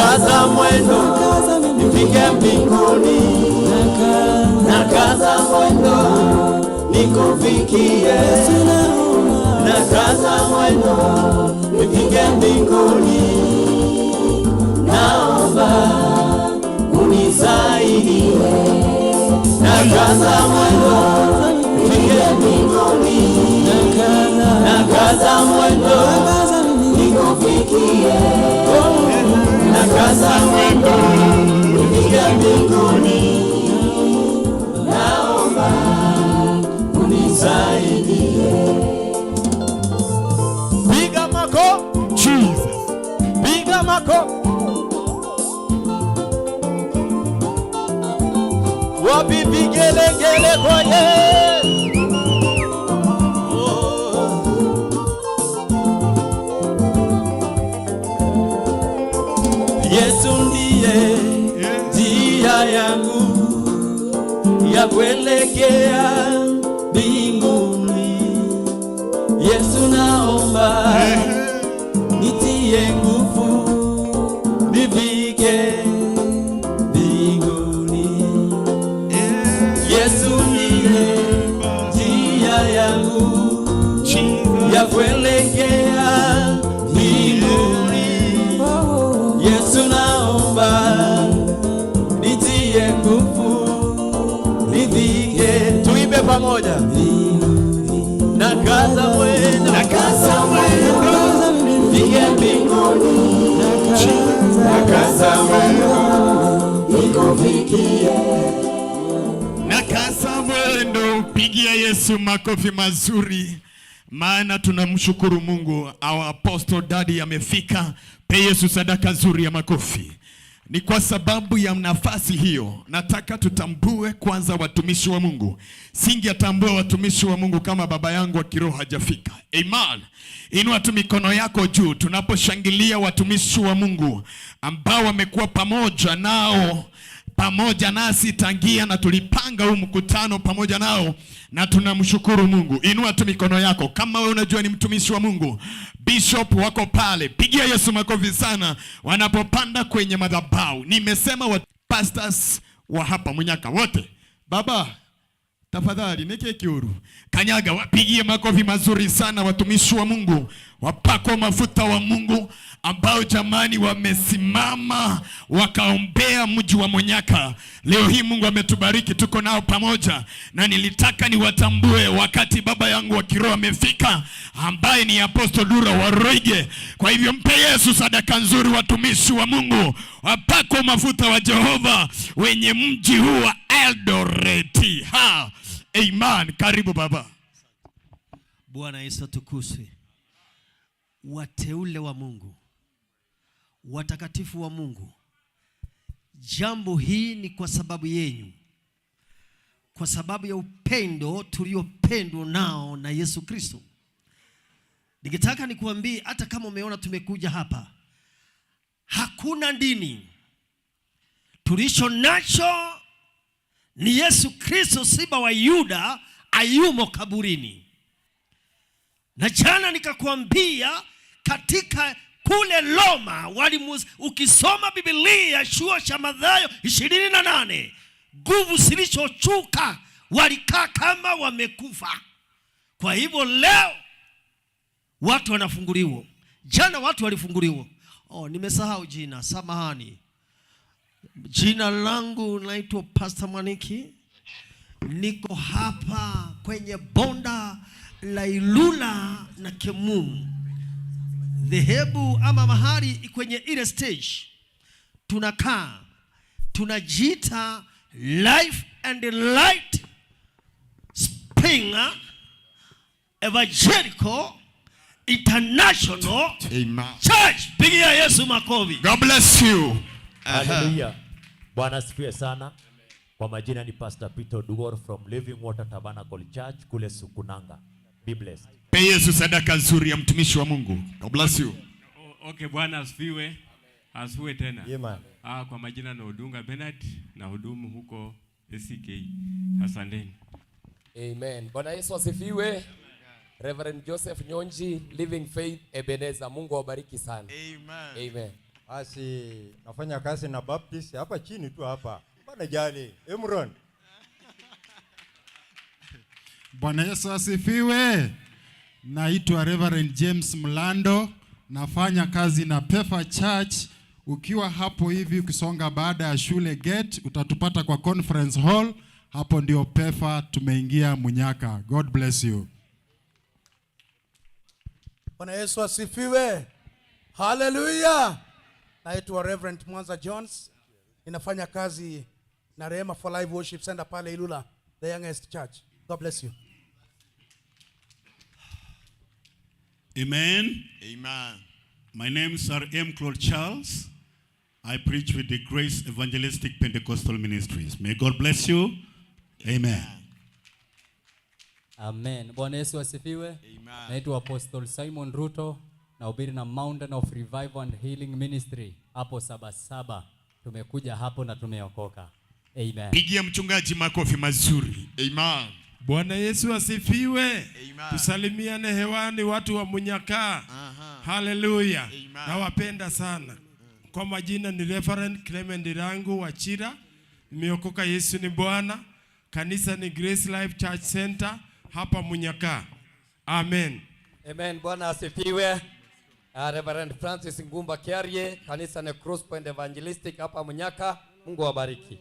Nakaza mwendo nifike mbinguni, nakaza mwendo nikufikie, nakaza mwendo nifike mbinguni, naomba unisaidie, nakaza mwendo nifike mbinguni, nakaza mwendo nikufikie, nakaza mwendo nifike mbinguni, naomba unisaidie. Piga mako. Jesus. Piga mako. Wapi vigelegele kwa Yesu? Oh. Yesu ndiye njia yangu ya kuelekea mbinguni. Yesu, naomba nitie nguvu nifike mbinguni. Yesu ndiye njia yangu ya kuelekea mbinguni. Yesu, naomba nitie nguvu nifike. Tuimbe pamoja. Nakaza mwendo, Nakaza mwendo. nifike mbinguni. Nakaza mwendo nikufikie. Nakaza mwendo, pigia Yesu makofi mazuri, maana tunamshukuru Mungu. Our apostle daddy amefika. Pe Yesu sadaka nzuri ya makofi. Ni kwa sababu ya nafasi hiyo, nataka tutambue kwanza watumishi wa Mungu. Singetambua watumishi wa Mungu kama baba yangu wa kiroho hajafika. Amen. Inua tu mikono yako juu tunaposhangilia watumishi wa Mungu ambao wamekuwa pamoja nao pamoja nasi tangia na tulipanga huu mkutano pamoja nao na tunamshukuru Mungu. Inua tu mikono yako kama wewe unajua ni mtumishi wa Mungu. Bishop wako pale, pigia Yesu makofi sana wanapopanda kwenye madhabahu. Nimesema wa pastors wa hapa Munyaka wote, baba tafadhali neke kiuru kanyaga, wapigie makofi mazuri sana watumishi wa Mungu, wapakwa mafuta wa Mungu ambao jamani wamesimama wakaombea mji wa Munyaka. Leo hii Mungu ametubariki, tuko nao pamoja, na nilitaka niwatambue wakati baba yangu wa kiroho amefika, ambaye ni Apostle Dura wa Roige. Kwa hivyo mpe Yesu sadaka nzuri, watumishi wa Mungu, wapakwa mafuta wa Jehova wenye mji huu wa Eldoret. Ha! Amen. Karibu baba. Bwana Yesu atukuzwe. Wateule wa Mungu, watakatifu wa Mungu, jambo hii ni kwa sababu yenyu, kwa sababu ya upendo tuliopendwa nao na Yesu Kristo. Ningetaka nikuambie, hata kama umeona tumekuja hapa, hakuna dini tulicho nacho ni Yesu Kristo, simba wa Yuda ayumo kaburini. Na jana nikakwambia katika kule Roma walimu, ukisoma Biblia chuo cha Mathayo 28, nguvu zilichochuka walikaa kama wamekufa. Kwa hivyo leo watu wanafunguliwa. Jana watu walifunguliwa. Oh, nimesahau jina, samahani. Jina langu naitwa Pastor Mwaniki. Niko hapa kwenye bonda la Ilula na Kemumu, dhehebu ama mahali kwenye ile stage tunakaa, tunajiita Life and Light Spring Evangelical International Amen. Church. Pigia Yesu makofi. God bless you. Hallelujah. Bwana asifiwe sana. Kwa majina ni Pastor Peter Dugor from Living Water Tabernacle Church kule Sukunanga. Be blessed. Pe Yesu sadaka nzuri ya mtumishi wa Mungu. God bless you. Okay, Bwana asifiwe. Asifiwe tena. Amen. Kwa majina na Odunga Bernard na hudumu huko ACK. Asanteni. Amen. Bwana Yesu asifiwe. Reverend Joseph Nyonji, Living Faith Ebenezer. Mungu awabariki sana. Amen. Amen. Basi nafanya kazi na Baptist hapa chini tu hapa. Bana jali. Emron. Bwana Yesu asifiwe. Naitwa Reverend James Mlando, nafanya kazi na Pefa Church. Ukiwa hapo hivi ukisonga baada ya shule gate, utatupata kwa conference hall. Hapo ndio Pefa tumeingia Munyaka. God bless you. Bwana Yesu asifiwe. Haleluya. Naitwa Reverend Mwanza Jones. Ninafanya kazi na Rehema for Life Worship Center pale Ilula, the youngest church. God bless you. Amen. Amen. My name is Sir M. Claude Charles. I preach with the Grace Evangelistic Pentecostal Ministries. May God bless you. Amen. Amen. Bwana Yesu asifiwe. Amen. Naitwa Apostle Simon Ruto, nahubiri na Mountain of Revival and Healing Ministry hapo Sabasaba. Tumekuja hapo na tumeokoka. Amen. Pigia mchungaji makofi mazuri. Amen. Bwana Yesu asifiwe. Amen. Tusalimiane hewani watu wa Munyaka. Haleluya. Nawapenda sana. Kwa majina ni Reverend Clement Rangu wa Chira. Nimeokoka, Yesu ni Bwana. Kanisa ni Grace Life Church Center hapa Munyaka. Amen. Amen. Bwana asifiwe. Reverend Francis Ngumba Kiarie, kanisa ni Cross Point Evangelistic hapa Munyaka. Mungu awabariki.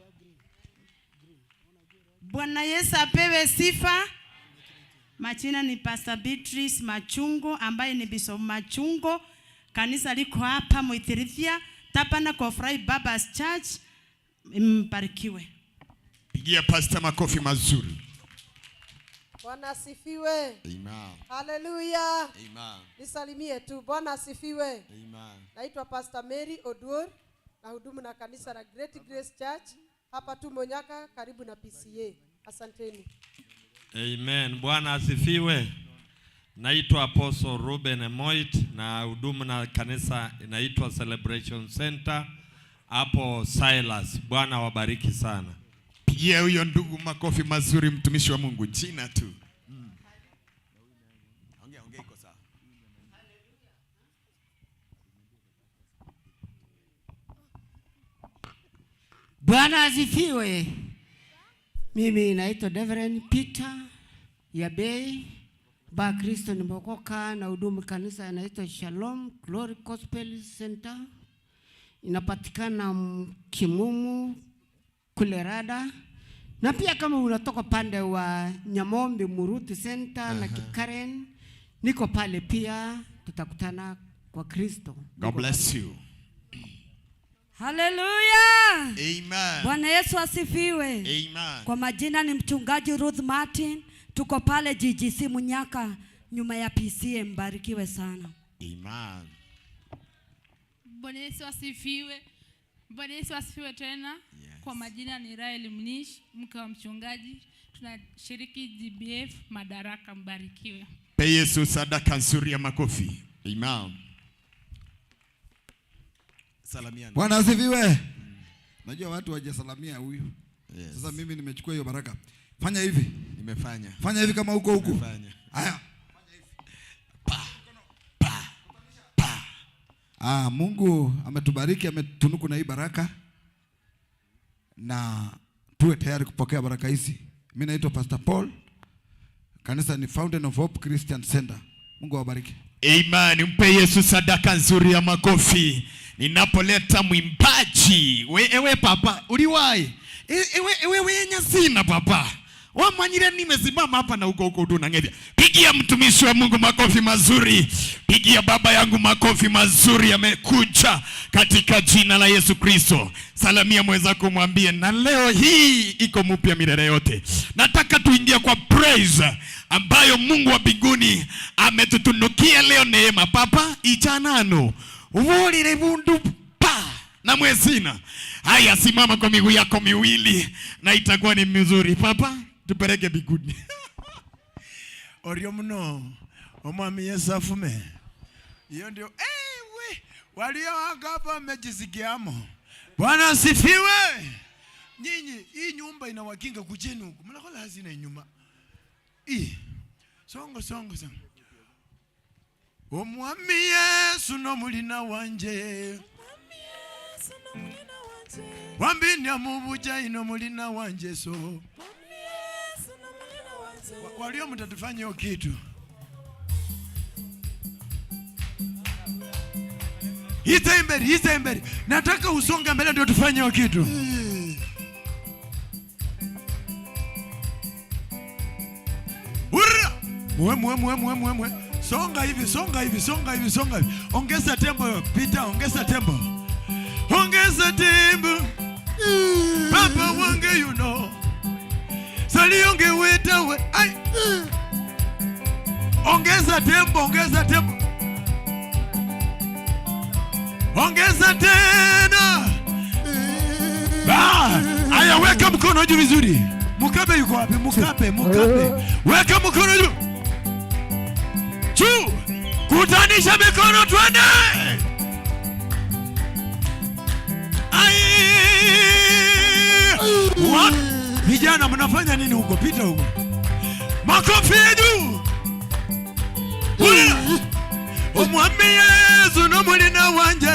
Bwana Yesu apewe sifa. Majina ni Pastor Beatrice Machungo ambaye ni Bishop Machungo. Kanisa liko hapa Muithirithia, Tabernacle of Life Baptist Church. Mbarikiwe. Pigia pastor makofi mazuri. Bwana asifiwe. Amen. Haleluya. Amen. Nisalimie tu. Bwana asifiwe. Amen. Naitwa Pastor Mary Oduor, nahudumu na kanisa la Great Grace Church hapa tu Munyaka karibu na PCA. Asanteni. Amen. Bwana asifiwe. Naitwa Apostle Ruben Moit na hudumu na kanisa inaitwa Celebration Center hapo Silas. Bwana wabariki sana. Pigia huyo ndugu makofi mazuri, mtumishi wa Mungu. Jina tu. Ongea, ongea, iko sawa. Bwana asifiwe. Mimi naitwa Reverend Peter Yabei ba Kristo, nimeokoka na hudumu kanisa inaitwa Shalom Glory Gospel Center, inapatikana Kimumu kule Rada, na pia kama unatoka pande wa Nyamombe Muruti Center na Kikaren, niko pale pia, tutakutana kwa Kristo. God bless you. Haleluya. Amen. Bwana Yesu asifiwe. Amen. Kwa majina ni mchungaji Ruth Martin, tuko pale GGC Munyaka nyuma ya PCA. Mbarikiwe sana. Amen. Bwana Yesu asifiwe. Bwana Yesu asifiwe tena. Yes. Kwa majina ni Rael Mnish, mke wa mchungaji. Tunashiriki GBF Madaraka. Mbarikiwe. Pe Yesu sadaka nzuri ya makofi. Amen. Salamiana. Bwana asifiwe. Najua watu hawajasalamia huyu. Yes. Sasa mimi nimechukua hiyo baraka. Fanya hivi. Nimefanya. Fanya hivi kama huko huko. Nimefanya. Haya. Pa. Pa. Pa. Mungu ametubariki, ametunuku na hii baraka. Na tuwe tayari kupokea baraka hizi. Mimi naitwa Pastor Paul. Kanisa ni Fountain of Hope Christian Center. Mungu awabariki. Amen. Mpe Yesu sadaka nzuri ya makofi. Ninapoleta mwimbaji, we, ewe papa, uliwahi? Ewe, ewe, we nyasina papa. Wamanyire nimesimama hapa na huko huko tu nangeria. Pigia mtumishi wa Mungu makofi mazuri. Pigia baba yangu makofi mazuri, amekuja katika jina la Yesu Kristo. Salamia mwenzako mwambie, na leo hii iko mpya milele yote. Nataka tuingie kwa praise ambayo Mungu wa mbinguni ametutunukia leo neema. Papa ichanano uvulire bundu pa na mwezina. Haya, simama kwa miguu yako miwili na itakuwa ni mizuri. Papa, tupeleke mbinguni. Orio mno omwami Yesu afume. Hiyo ndio we walio hapa wamejisikiamo. Bwana asifiwe. Nyinyi hii nyumba inawakinga kujeni huku. Mnakola hazina nyuma. Hii songo songo songo. Omwami Yesu no mulina wanje. Omwami Wambinya mubuja ino mulina wanje so. Walio mtatufanya hiyo kitu. Ita imberi, ita imberi. Nataka usonge mbele ndio tufanye hiyo kitu. Hurra! Mwe mwe mwe mwe mwe mwe. Songa hivi, songa hivi, songa hivi, songa hivi. Ongeza tembo, Peter, ongeza tembo. Ongeza tembo. Papa wange you know. Salionge weta we. Ai. Ongeza tembo, ongeza tembo. Ongeza tena. Aya, weka mkono juu vizuri. Mukabe yuko wapi? Mukabe, Mukabe. Weka mkono juu. Juu. Kutanisha mikono twende. Ai. What? Vijana mnafanya nini huko? Pita huko. Makofi juu. Omwami Yesu no mulina wanje.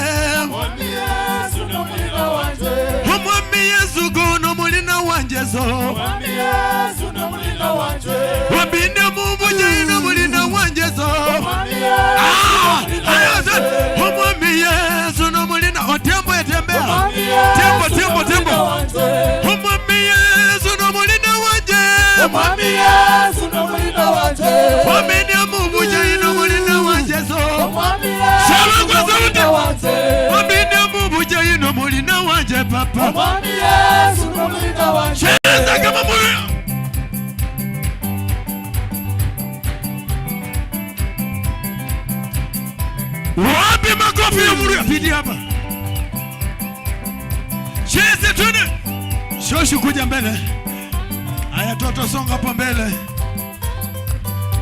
Omwami Yesu no mulina wanje. Omwami Yesu gono mulina wanje so. Omwami Yesu no mulina wanje. Wabinde mubuje no mulina wanje so. Omwami Yesu. Omwami Yesu no mulina otembo etembea. Tembo tembo tembo. Omwami Yesu no mulina wanje. Omwami Yesu no mulina wanje. Wabinde mubuje no mulina wanje so. Sema kwa sauti. Wabinde mubuje no mulina wanje papa. Omwami Yesu no mulina wanje. Cheza kama mulina. Wapi makofi ya Mungu? Pidi hapa. Cheze tena. Shoshu kuja mbele. Haya toto songa hapa mbele.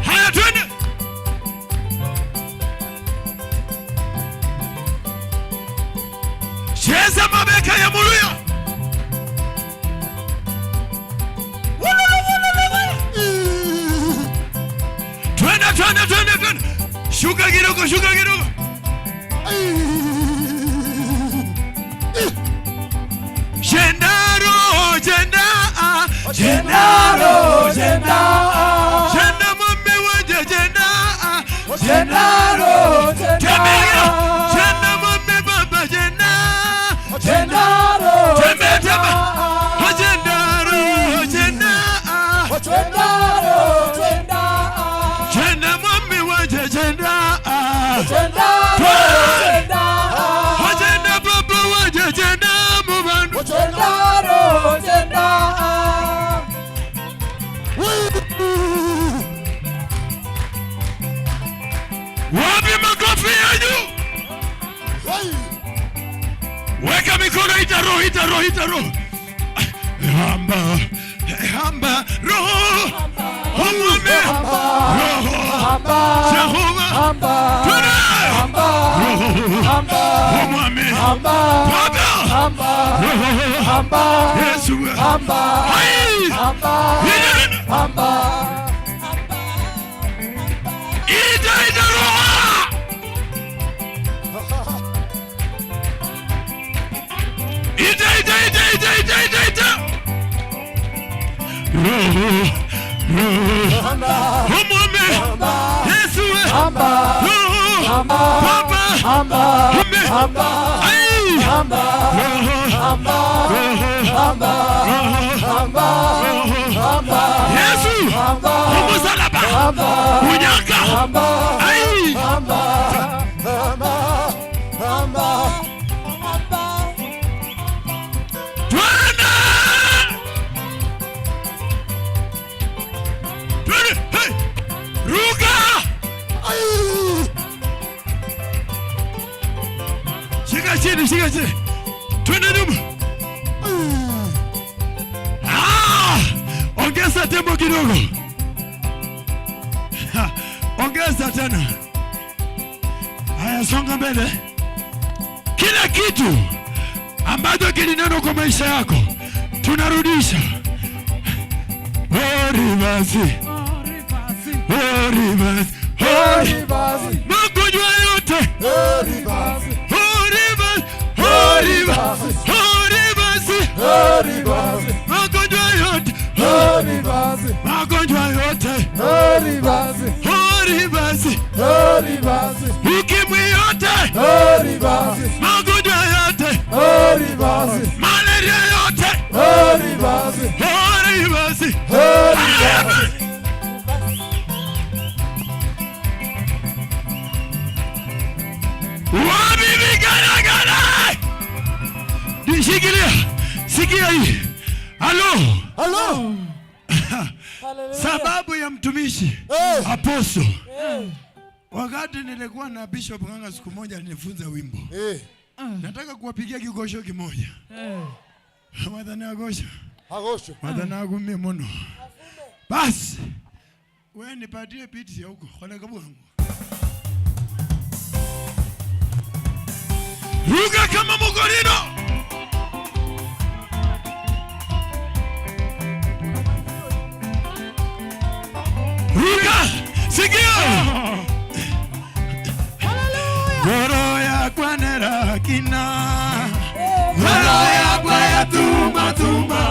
Haya twende. Cheza mabeka ya Muluya. Twende twende twende twende. Shuka kidogo, shuka kidogo. Jendaro, jenda, jendaro, jenda, jenda mwami wanje jenda, jendaro, jenda, jenda mwami baba jenda, jendaro, jenda, jendaro, jenda, jendaro, jenda, jenda mwami wanje jenda, jendaro, jenda, jenda baba wanje jenda. Jendaro, jenda. Wapi makofi yenu? Weka mikono, ita roho, ita roho, ita roho. Hamba, hamba, roho. Omwame, roho. Jehova, twende. Roho, Omwame, Baba. Roho, Yesu, hai, ita, ita roho. Ita, ita, ita, ita, ita, ita, ita. Roho, roho, Omwame, Yesu, roho, Baba, Ame, ai, roho, roho, roho, roho, Yesu, umusalaba, unyaka, ai. Twende! Twende! Hey! Ruka! Shika chini, shika chini. Twende nyuma. Ah! Ongeza tembo kidogo. Ongeza tena. Haya, songa mbele. Kila kitu ambacho kilinenwa kwa maisha yako tunarudisha. Orivasi, orivasi, orivasi, magonjwa yote, orivasi, orivasi, orivasi, Ukimwi yote, magonjwa yote, malaria yote, reverse. Wapi vigaragara? Nishikilia, sikia hii. Halo. Halo. Sababu ya mtumishi apostle. Wakati nilikuwa na Bishop Nganga siku moja alinifunza wimbo. Nataka kuwapigia kigosho kimoja. Mwathani agosho. Agosho. Mwathani agumie muno. Basi wewe nipatie beat ya huko. Kwa kabu wangu. Ruka kama mugorino. Ruka, sikia. Goro yakwa nerakina, goro yakwa yatuma tuma,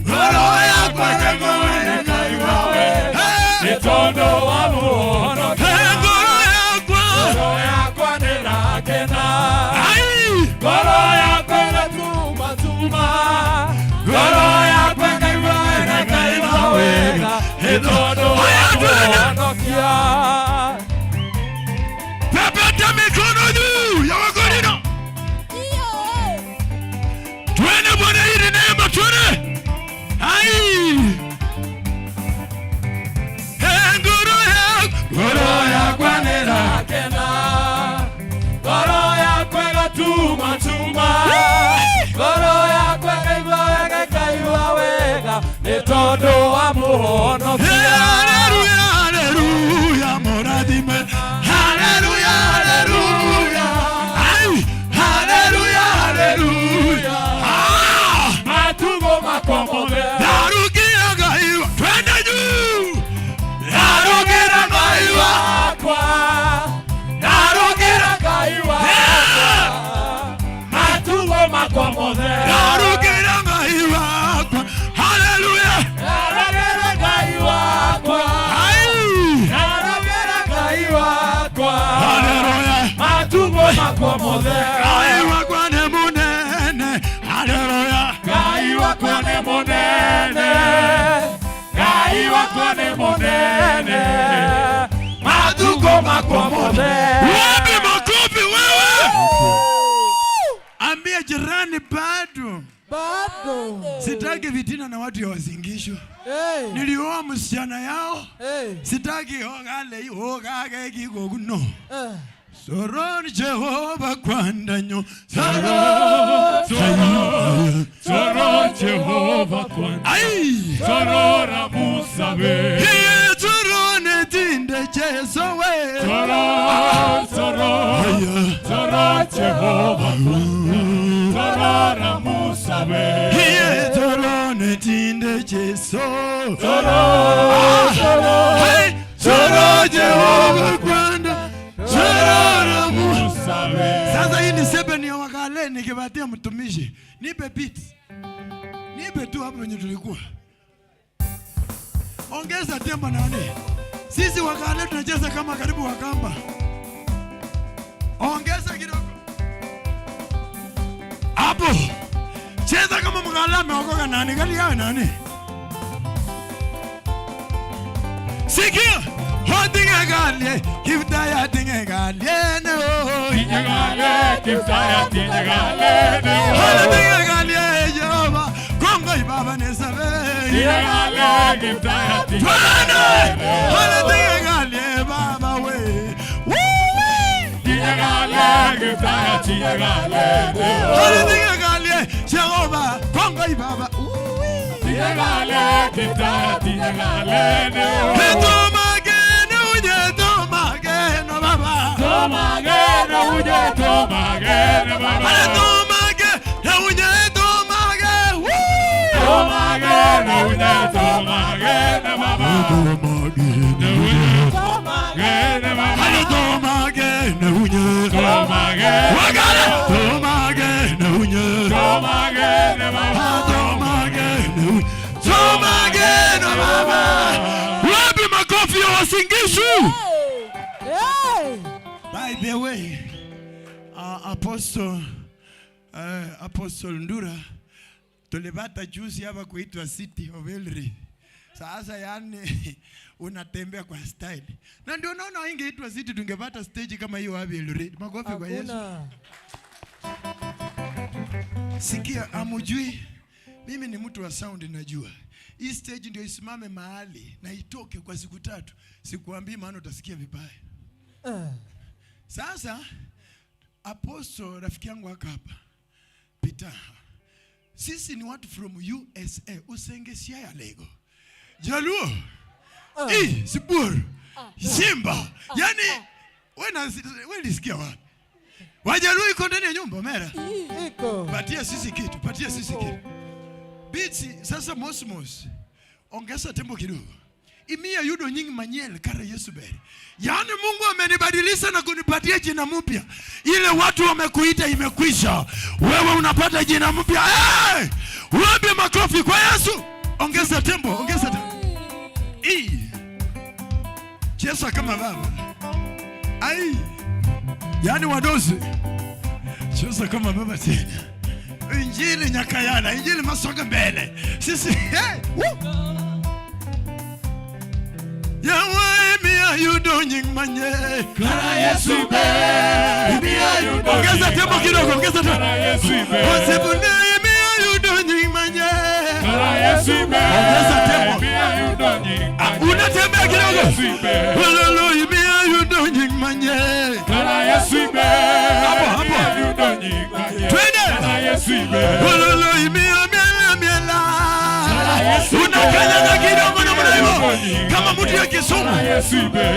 goro yakwa nengowene kaiwawe, Nitondo wa muhono, goro yakwa, goro yakwa nerakina, goro yakwa yatuma tuma, goro yakwa nengowene kaiwawe, nitondo wa muhono kia. Pepeta mikono juu ya Wakorino. Twende Bwana, hii ni neema, twende. Ai. Ngoro ya, goro yakwa nerakena, goro yakwa gatuma tuma, goro yakwa kaigwa kaigwa wega, nitondo wa muhono kia. Haleluya, haleluya, moradime. Haleluya, haleluya. Ai, haleluya, haleluya. Ah, matugo makomode. Darugira gaiwa, twende juu. Darugira gaiwa kwa, darugira gaiwa kwa, matugo makomode. Darugira gaiwa kwa, haleluya. Darugira gaiwa kwa, ai, darugira gaiwa kwa, haleluya. Matugo makomode. Gaiwa kwa ne munene, haleluya. Gaiwa kwa ne munene, gaiwa kwa ne munene, matugo makomode. Wapi makofi wewe? Ambia jirani bado. Bado. Sitaki vitina na watu ya wazingisho. Hey. Nilioa msichana yao. Hey. Sitaki ogale ogage kigoguno. Soron Jehova kwandanyo. Soron, soron, soron Jehova kwanda. Ai. Sorora musabe. Ye sorone tinde Jesu we. Soron, soron, soron Jehova kwanda. Sorora musabe. Ye sorone tinde Jesu. Soron, soron, Hey, soron Jehova kwanda. Sorora musabe. Sasa hii ni seven ya wakale nikipatia mtumishi. Nipe beat. Nipe tu hapo penye tulikuwa. Ongeza tempo nani? Sisi wakale tunacheza kama karibu Wakamba. Ongeza kidogo. Hapo. Cheza kama mkale ameokoka nani? Kali yawe nani? Sikia. Hodinga galie, kivdaya dinga galie no. Dinga galie, kivdaya dinga galie no. Hodinga galie Jehova, Kongo ibaba nesabe. Dinga galie, kivdaya dinga galie no. Hodinga galie baba we. Woo! Dinga galie, kivdaya dinga galie no. Hodinga galie Jehova, Kongo ibaba. Dinga galie, kivdaya dinga galie no. Tomagene uje tomagene baba. Tomagene uje tomagene. Tomagene uje tomagene baba. Tomagene tomagene baba. Tomagene uje tomagene. Wagale tomagene uje tomagene baba. Tomagene uje tomagene baba. Wapi makofi ya wasingishu? By the way, Apostle Ndura tulipata juzi hapa kuitwa City of Elri. Sasa yani unatembea kwa style. Na ndio naona ingeitwa City tungepata stage kama hiyo wapi Elri. Makofi kwa Yesu. Sikia, amujui mimi ni mtu wa sound, najua. Hii stage ndio isimame mahali na itoke kwa siku 3. Sikuambii maana utasikia vibaya. Sasa Apostle rafiki yangu hapa Peter. Sisi ni watu from USA, usenge ya Lego. Jaluo. Sibur. Simba. Yani wewe nisikia wapi? Wajaluo iko ndani ya nyumba mera. Iko. Patia sisi kitu, patia sisi kitu. Beats sasa mosmos. Ongeza tempo kidogo. Imia yudo nyingi manyel kare Yesu beri. Yaani Mungu amenibadilisha na kunipatia jina mpya. Ile watu wamekuita imekwisha. Wewe unapata jina mpya. Hey! Wapi makofi kwa Yesu? Ongeza tempo, ongeza tempo. Cheza kama baba. Ai. Yaani wadozi. Cheza kama baba tena. Injili nyakayana, injili masonga mbele. Sisi hey! Yawe mia yudo nying manye Kara Yesu be mia yudo. Ongeza tempo kidogo, ongeza tempo. Kara Yesu be Osebune mia yudo nying manye Kara Yesu be Ongeza tempo mia yudo nying manye. Unatembea kidogo. Hallelujah mia yudo nying manye Kara Yesu be Hapo hapo. Yudo nying manye. Twende. Kara Yesu be Hallelujah mia mia mia la. Unakanyaga kidogo na mna hivyo. Kama mtu ya Kisumu.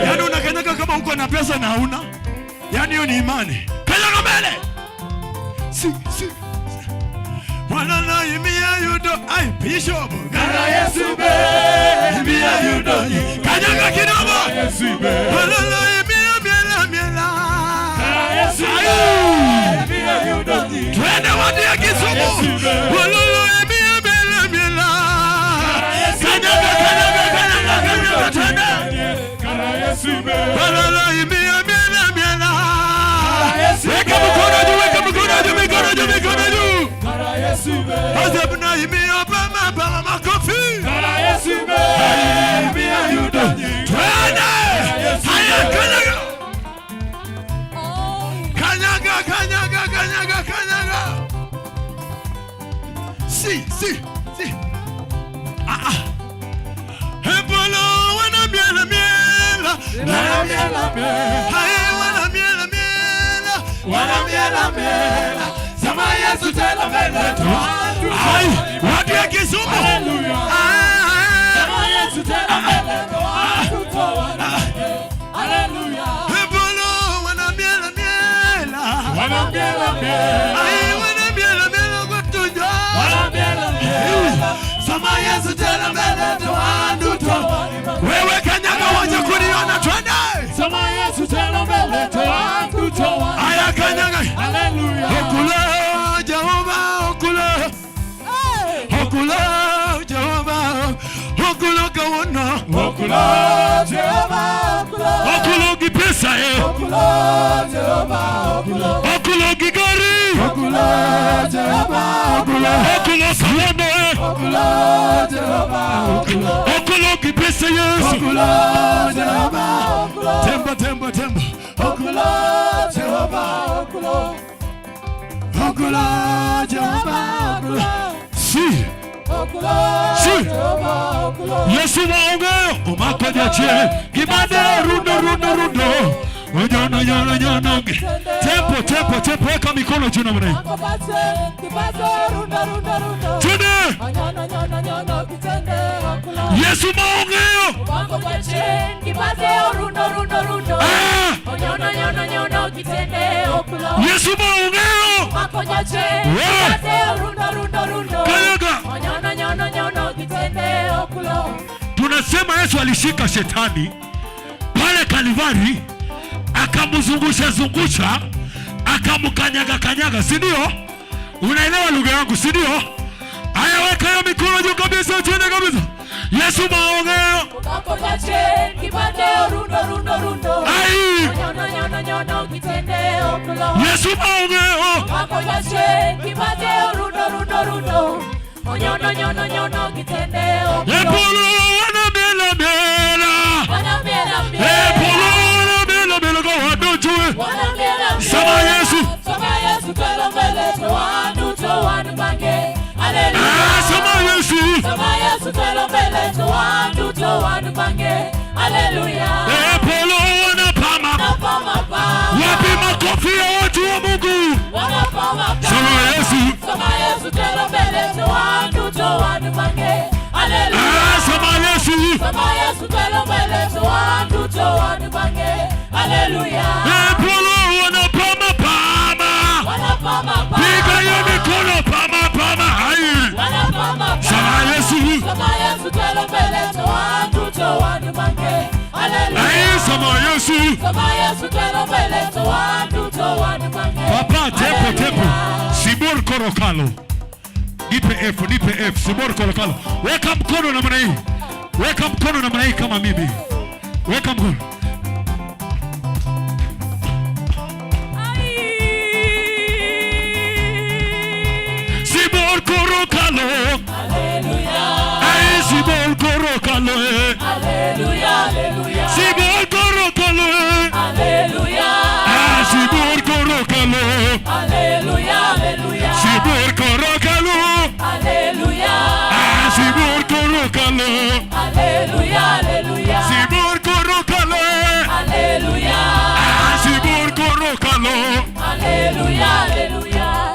Yaani unakanyaga kama uko na pesa na hauna. Yaani hiyo ni imani. Kanyaga mbele. Si si. Bwana na imia yudo ai bishop. Kara Yesu be imia yudo. Kanyaga kidogo. Yesu be. Bwana na imia miela miela. Kara Yesu be imia yudo. Twende watu ya Kisumu. Bwana na imia miela miela. Kanyaga kanyaga kanyaga kanyaga twende. Kara Yesu be. Bwana na imia miela miela. Weka mkono juu, weka mkono juu, mikono juu, mikono juu. Kara Yesu be. Azabna imia bama bama makofi. Kara Yesu be. Imia yudo. Twende. Haya kanyaga. Kanyaga kanyaga kanyaga kanyaga. Si si si. Ah ah. Hebolo wana miela miela. Wana miela miela. Haya wana miela miela. Wana miela miela. Sama Yesu tena mbele tu. Ai, watu ya Kisumu. Haleluya. Sama Yesu tena mbele tu. Haleluya. Hebolo wana miela miela. Wana miela miela. Ai, wana miela miela kwa tuja. Wana miela miela. Sama Yesu tena mbele tu. Wewe kanyaga waje kuniona twende. Sama Yesu tena mbele tu. Aya kanyaga. Haleluya. Okula Jehova okula. Okula Jehova okula kaona. Okula Jehova okula. Okula gipesa eh. Okula Jehova okula. Okula gigari. Okula Jehova okula. Okula salama eh. Okula Jehova okula. Okula gipesa Yesu. Okula Jehova okula. Tembo tembo tembo. Okula Jehova okula. Okula Jehova okula. Si. Okula Si. Jehova okula. Yesu waongeo omako jache gimade rundo rundo rundo Nyono nyono nyono tempo tempo tempo weka mikono juu namna hii. Twende. Yesu maongeo. Yesu maongeo. Kanyaga. Tunasema Yesu alishika shetani pale Kalvari, akamzungusha zungusha, akamkanyaga kanyaga, si ndio? Unaelewa lugha yangu, si ndio? Haya, weka hiyo mikono juu kabisa, twende kabisa. Yesu maongeo. Ai. maongeo. Mako yashe kibate rudo rudo rudo. Onyono nyono nyono kitende okyo. Epolo wana mela mela. Wana mela mela. Epolo wana mela mela kwa wadochwe. Wana mela mela. Sama Yesu. Sama Yesu twelo mbele to wanu bange. Hallelujah. Sama Yesu. Sama Yesu twelo mbele to wanu bange. Hallelujah. Epolo wana pama. Wana pama pama. Wapi makofi ya watu wa Mungu? Wana pama pama. Sama Yesu. Sama Yesu twelo mbele to wanu bange. Hallelujah. Sama Yesu. Sama Yesu twelo mbele to wanu bange. Hallelujah. Epolo wana pama pama. Wana pama pama. Piga hiyo mikono pama pama hai. Wana pama pama. Sama Yesu. Sama Yesu twelo mbele to wanu bange. Hallelujah. Sama Yesu. Sama Yesu twelo mbele to wanu bange. Papa tepo tepo. Sibor korokalo. Nipe F, nipe F. Sibor korokalo. Weka mkono namna hii. Weka mkono namna hii kama mimi. Weka mkono. Sibor korokalo. Hallelujah. Ay, Sibor korokalo. Hallelujah, hallelujah. Sibor korokalo. Hallelujah. Ah, Sibor korokalo. Hallelujah, hallelujah. Sibor korokalo. Hallelujah. Ah, Sibor korokalo. Hallelujah, hallelujah. Sibor korokalo. Hallelujah. Ah, Sibor korokalo. Hallelujah, hallelujah.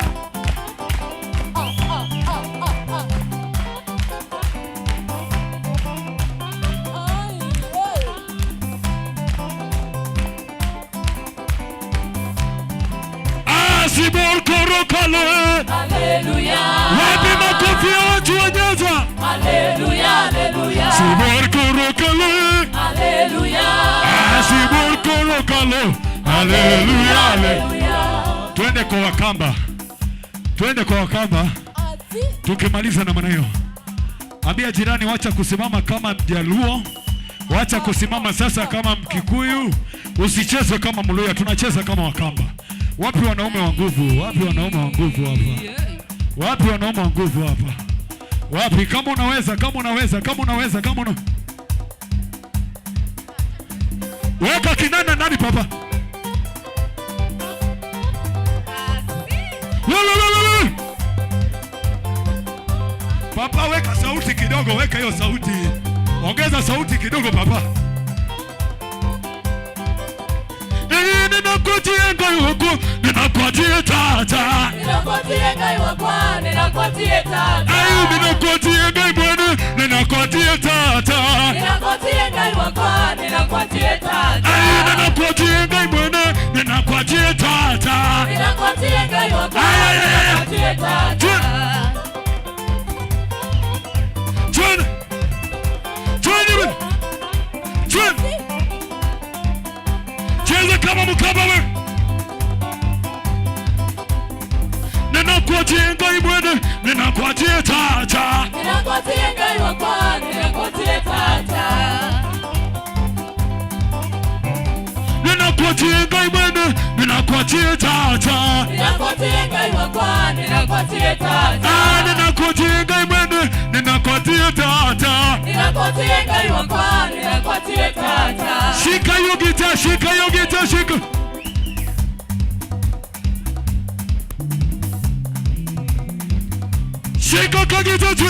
Ah, Sibor korokalo. Hallelujah. Wapi makofi ya watu wa Nyanza? Hallelujah, hallelujah. Sibor korokalo. Hallelujah. Ah, Sibor korokalo. Hallelujah, hallelujah. Twende kwa Wakamba. Twende kwa Wakamba. Tukimaliza na maneno. Ambia jirani wacha kusimama kama Mjaluo. Wacha kusimama sasa kama Mkikuyu. Usicheze kama Mluya, tunacheza kama Wakamba. Wapi wanaume wa nguvu? Wapi wanaume wa nguvu hapa? Wapi wanaume wa nguvu hapa? Wapi? Kama unaweza, kama unaweza, kama unaweza, kama una. Weka kinanda ndani papa. Lo. Papa weka sauti kidogo, weka hiyo sauti. Ongeza sauti kidogo papa. Ninakutie ngai wako, ninakutie tata. Ninakutie ngai wako, ninakutie tata. Ayu ninakutie ngai bwana, ninakutie tata. Ninakutie ngai wako, ninakutie tata. Ayu ninakutie ngai bwana, ninakutie tata. Ninakutie ngai wako, ninakutie tata. Twende. Twende. Twende. Cheza kama mkaba we. Ninakutie ngai bwana, ninakutie tata. Ninakutie ngai wako, ninakutie tata. Ninakutie ngai bwana, ninakutie tata. Ninakutie ngai wako, ninakutie tata. Ah, ninakutie ngai bwana, ninakutie tata. Ninakutie ngai wako, ninakutie tata. Shika hiyo gitaa, shika hiyo gitaa, shika. Shika kagita tu.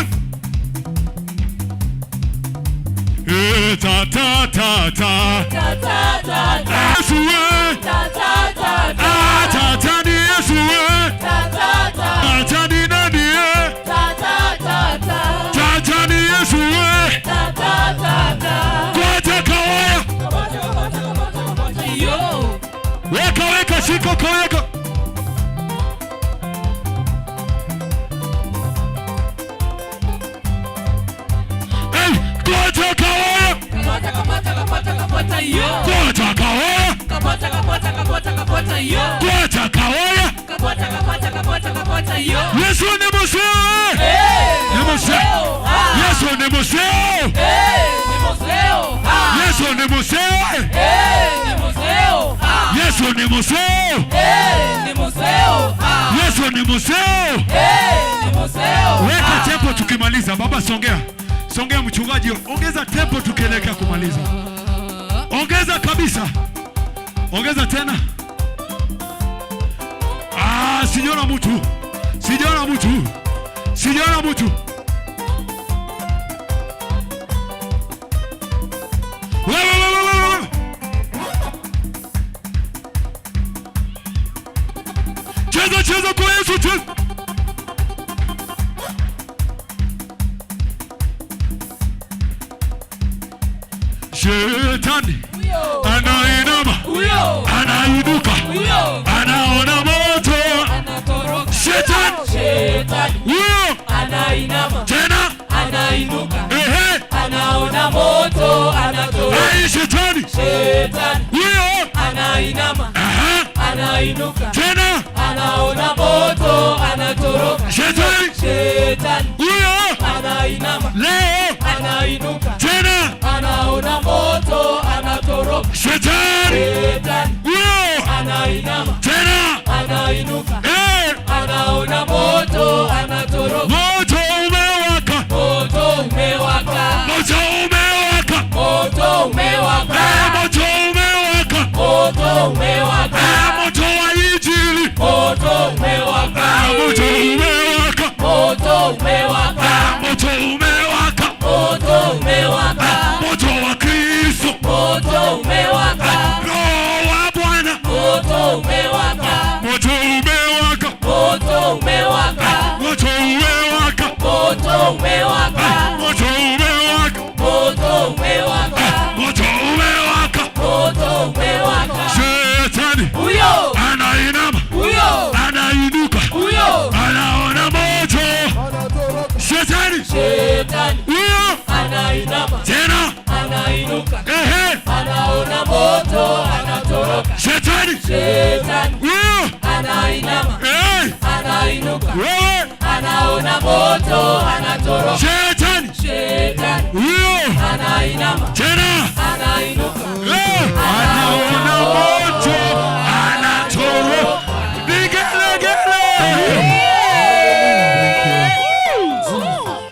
Ta ta ta ta. Ta ta ta ta. Yesu we. Ta ta ta ta. Ah, ta ta ni Yesu we. Ta ta ta. Ta ta ni nani ye? Ta ta ta ta. Ta ta ni Yesu we. Ta ta ta ta. Kwacha kawaya. Yo. Weka weka shika kaweka. Hey, kwacha kawaya. Kapata kapata kapata kapata yo. Kwacha kawaya. Kapata kapata kapata kapata yo. Kwacha kawaya. Kapata kapata kapata kapata yo. Yesu ni museo. Ni museo. Yesu ni museo. Ni museo. Yesu ni museo. Ni museo. Yesu Yesu ni museo. Ni museo. Yesu ni museo. Ni museo. Weka tempo tukimaliza. Baba songea. Songea mchungaji, ongeza tempo tukielekea kumaliza. Ongeza kabisa. Ongeza tena. Sijaona mtu. Sijaona mtu. Sijaona mtu. Wewe. Cheza cheza kwa Yesu, cheza. Shetani anainama, anainuka, anaona moto. Shetani huyo anainama, tena anainuka, anaona moto, anatoroka. Shetani huyo anainama, anainuka, tena anaona moto, anatoroka. Shetani huyo anainama, leo anainuka, tena anaona moto, anatoroka. Shetani huyo anainama, tena anainuka, anaona moto, anatoroka. Moto umewaka, moto umewaka, moto umewaka, moto umewaka, moto umewaka, moto umewaka, moto wa Injili, moto umewaka, moto umewaka, moto umewaka, moto umewaka, moto umewaka, moto wa Kristo, moto umewaka, Roho wa Bwana, moto umewaka, moto umewaka, moto umewaka, moto umewaka, moto umewaka, moto umewaka, moto umewaka, moto umewaka, moto umewaka. Shetani huyo anainama, huyo anainuka, huyo anaona moto. Shetani huyo anainama, tena anainuka, anaona moto, anatoroka. Shetani huyo anainama, anainuka, anaona moto, anatoroka. Shetani huyo anainama, tena anainuka, anaona moto, anatoroka. Vigelegele.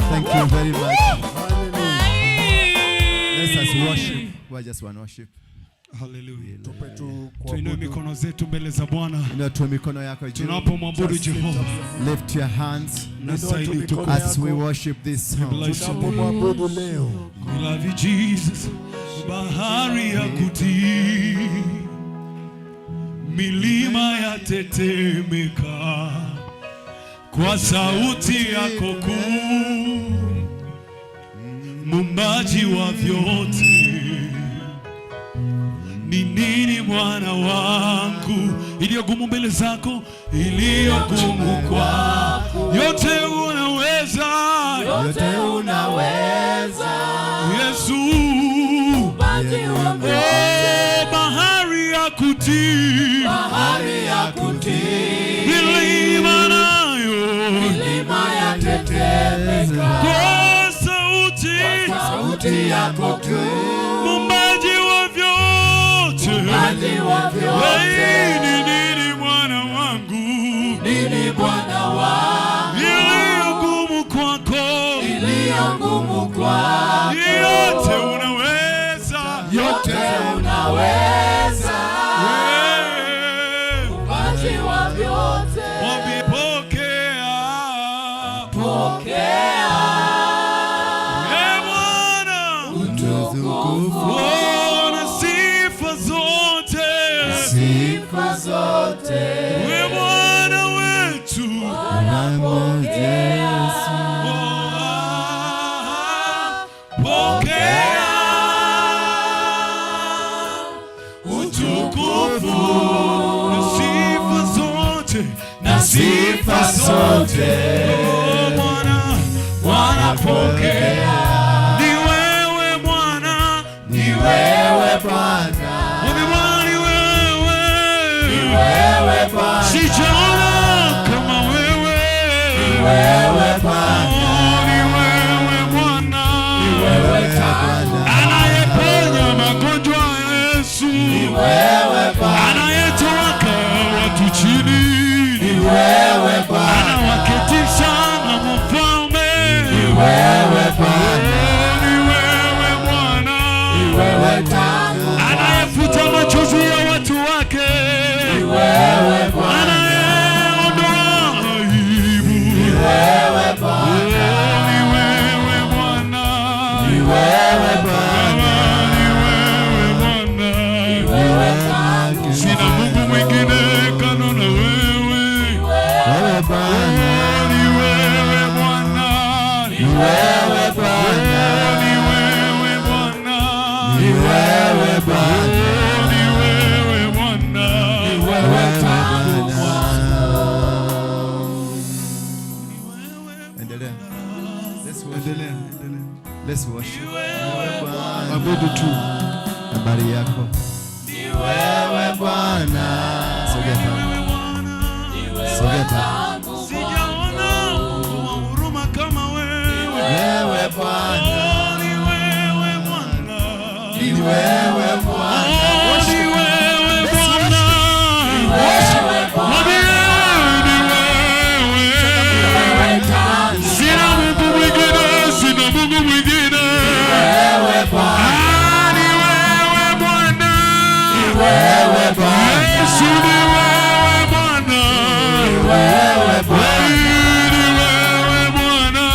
Thank you very much. Let us worship. We just want worship. Hallelujah. Tuinue mikono zetu mbele za Bwana. Inua tu mikono yako juu. Tunapomwabudu Jehova. Lift your hands Nastahili utukufu. as we worship this song. Tunapomwabudu leo. We love you Jesus. Bahari ya kutii, milima yatetemeka kwa sauti yako kuu, muumbaji wa vyote. Ni nini Bwana wangu iliyo gumu mbele zako, iliyo gumu kwako? Yote unaweza, yote unaweza, Yesu. Bahari ya kutii, bahari ya kutii, milima nayo, milima yatetemeka kwa sauti, kwa sauti yako kuu, muumbaji wa vyote, muumbaji wa vyote. Ni nini Bwana wangu, nini Bwana wangu, iliyo ngumu kwako, iliyo ngumu kwako, yote unaweza, yote unaweza, muumbaji wa vyote. Mwambie pokea, pokea, e Bwana utukufu na sifa zote, sifa zote, we Bwana wetu, pokea, pokea utukufu na sifa zote, na sifa zote, oh Bwana, Bwana pokea. Ni wewe Bwana, ni wewe Bwana, Bwana ni wewe, ni wewe Bwana, sijaona kama wewe, ni wewe Bwana, ni wewe Bwana, ni wewe Bwana, anayeponya magonjwa Yesu, ni wewe Bwana, anayetoa wewe Bwana, anayeondoa aibu. Ni wewe Bwana, ni wewe Bwana, ni wewe Bwana, ni wewe Bwana, ni wewe tangu sina Mungu mwingine kando na wewe. Wewe Bwana, Ni wewe Bwana, ni wewe Bwana, ni wewe Bwana, ni wewe Bwana, ni wewe Bwana, ni wewe tangu mwanzo. Endelea. Let's worship. Endelea, endelea. Let's worship. Wewe Bwana. Abudu tu. Habari yako? Ni wewe Bwana, Sogea pale. Sogea pale. Sijaona Mungu wa huruma kama wewe. wewe Bwana, Oh, ni wewe Bwana, ni wewe Bwana, Oh, ni wewe Bwana. Mwambie ni wewe. Sina Mungu mwingine, sina Mungu mwingine. wewe Bwana, Ah, ni wewe Bwana. wewe Bwana, Yesu ni wewe Bwana. wewe Bwana, Ni wewe Bwana.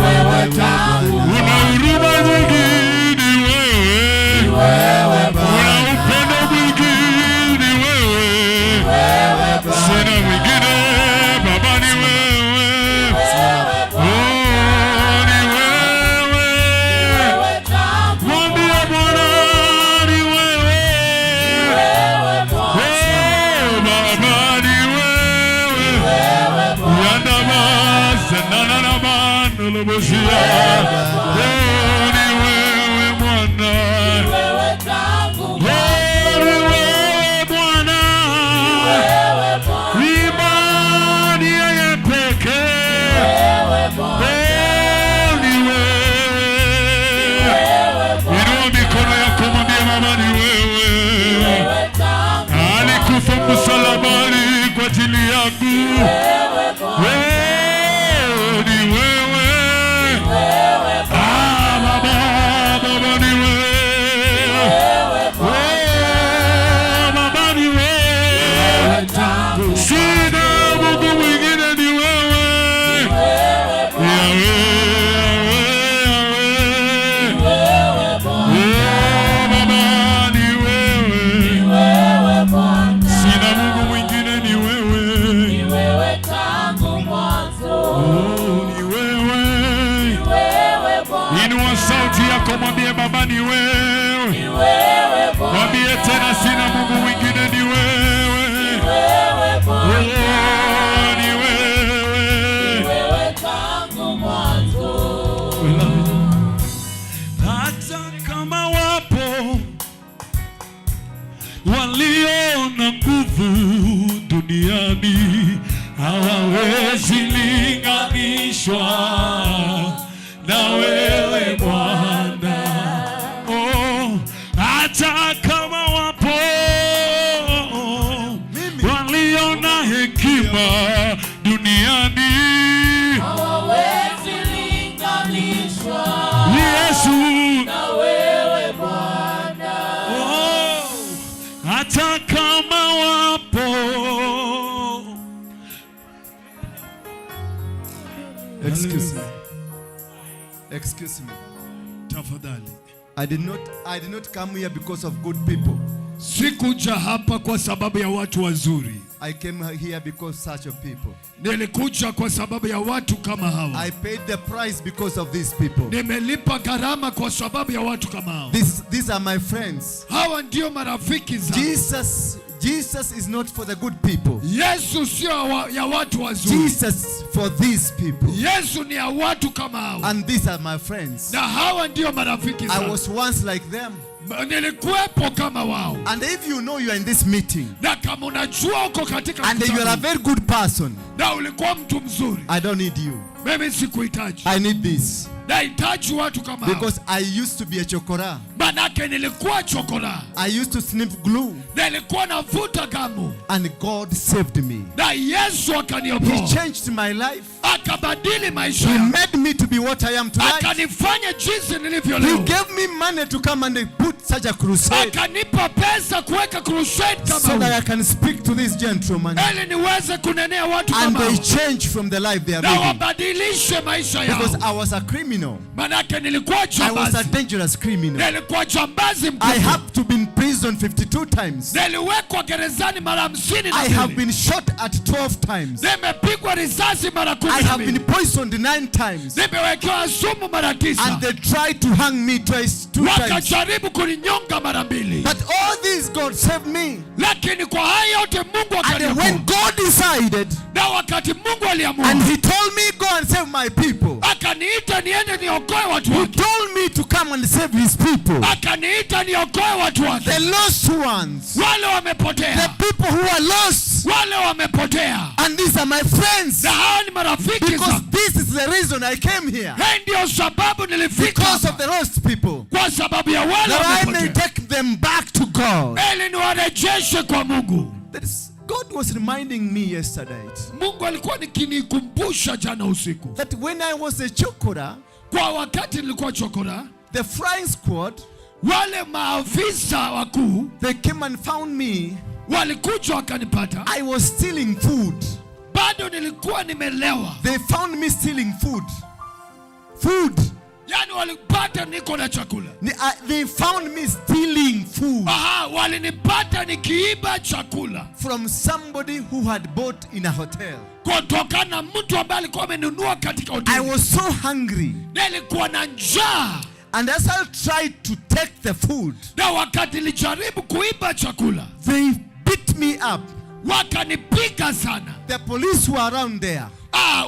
wewe tangu Una huruma nyingi, ni wewe. wewe Bwana, Una upendo mwingi, ni wewe. wewe Bwana, Sina mwingine, Baba ni wewe. Oh, ni wewe. wewe tangu Mwambie Bwana ni wewe. wewe Bwana, Oh, Baba ni wewe. wewe Bwana, Yandamasenananamanulubusia. Oh, ni wewe Bwana. wewe tangu Oh, ni wewe Bwana. wewe Bwana, Imani yeye pekee. wewe Bwana, Oh, ni wewe. wewe Bwana, Inua mikono yako mwambie Baba ni wewe. wewe tangu Alikufa msalabani kwa ajili yangu. wewe Bwana, Wewe ni wewe. wewe Ah, Baba, Baba ni wewe. wewe Bwana, Oh, Baba ni wewe. tangu Sina Mungu mwingine ni wewe. wewe Bwana, Yahweh, Yahweh, Yahweh. wewe Bwana, Oh, Baba ni wewe. wewe Bwana, Sina Mungu mwingine ni wewe. ni wewe tangu mwanzo, Oh, ni wewe. wewe Bwana, Inua sauti yako mwambie Baba ni wewe. ni wewe Bwana, Mwambie tena sina Mungu mwingine ni wewe. wewe Bwana, Oh, ni wewe. wewe tangu mwanzo. Hata kama wapo walio na nguvu duniani hawawezi linganishwa na wewe Bwana. Oh, hata kama wapo walio na hekima duniani, Hawawezi linganishwa Yesu na wewe Bwana. Oh, hata kama wapo Excuse me. Excuse me. Tafadhali. I did not come here because of good people. Sikuja hapa kwa sababu ya watu wazuri. I came here because such a people. Nilikuja kwa sababu ya watu kama hawa. I paid the price because of these people. Nimelipa gharama kwa sababu ya watu kama hawa. These are my friends. Hawa ndio marafiki zangu. Jesus is not for the good people. Yesu sio ya watu wazuri. Jesus for these people. Yesu ni ya watu kama hawa. And these are my friends. Na hawa ndio marafiki I zangu. was once like them. Nilikuwepo kama wao. And if you know you are in this meeting Na kama unajua uko katika and you are a mkutano, very good person, na ulikuwa mtu mzuri, I don't need you. mimi sikuhitaji. I need this. Nahitaji watu kama hao. Because I used to be a chokora. Manake nilikuwa chokora. I used to sniff glue. Nilikuwa navuta gamu. And God saved me. Na Yesu akaniokoa. He changed my life. Akabadili maisha He yangu. made me to be what I am tonight. Akanifanya jinsi nilivyo He leo. gave me money to come and put such a crusade. Akanipa pesa kuweka crusade kama So that huu. I can speak to these gentlemen. Ili niweze kunenea watu And kama they hao. change from the life they are Na living. wabadilishe maisha yao. Because I was a criminal. Manake nilikuwa I was a jambazi. dangerous criminal. Nilikuwa jambazi I mkubwa. have to be in prison 52 times. Niliwekwa gerezani mara hamsini na I have mbili. been shot at 12 times. Nimepigwa risasi mara kumi I na have been mbili. poisoned 9 times. Nimewekewa sumu mara 9. And they tried to hang me twice, 2 times. Wakajaribu kuninyonga mara 2. But all this, God saved me. Lakini kwa haya yote Mungu And then when akaniokoa. God decided, Na wakati Mungu aliamua, and He told me, go and save my people. akaniita niende niokoe watu He wake. told me to come and save His people. Akaniita niokoe watu wake. The lost ones. Wale wamepotea. The people who are lost. Wale wamepotea. And these are my friends. Na hawa ni marafiki Because zangu. this is the reason I came here. Hii ndio sababu nilifika Because hapa. of the lost people. Kwa sababu ya wale That I may wamepotea. take them back to God. Ili niwarejeshe kwa Mungu. That is, God was reminding me yesterday Mungu alikuwa nikinikumbusha jana usiku. that when I was a chokora, Kwa wakati nilikuwa chokora, the flying squad, wale maafisa wakuu they came and found me. walikuja wakanipata. I was stealing food. Bado nilikuwa nimelewa. They found me stealing food. Food. Yaani walipata niko na chakula. They found me stealing food. Aha, walinipata nikiiba chakula from somebody who had bought in a hotel. Kutoka na mtu ambaye alikuwa amenunua katika hoteli. I was so hungry. Nilikuwa na njaa. And as I tried to take the food, na wakati nilijaribu kuiba chakula, they beat me up. Wakanipiga sana. The police were around there.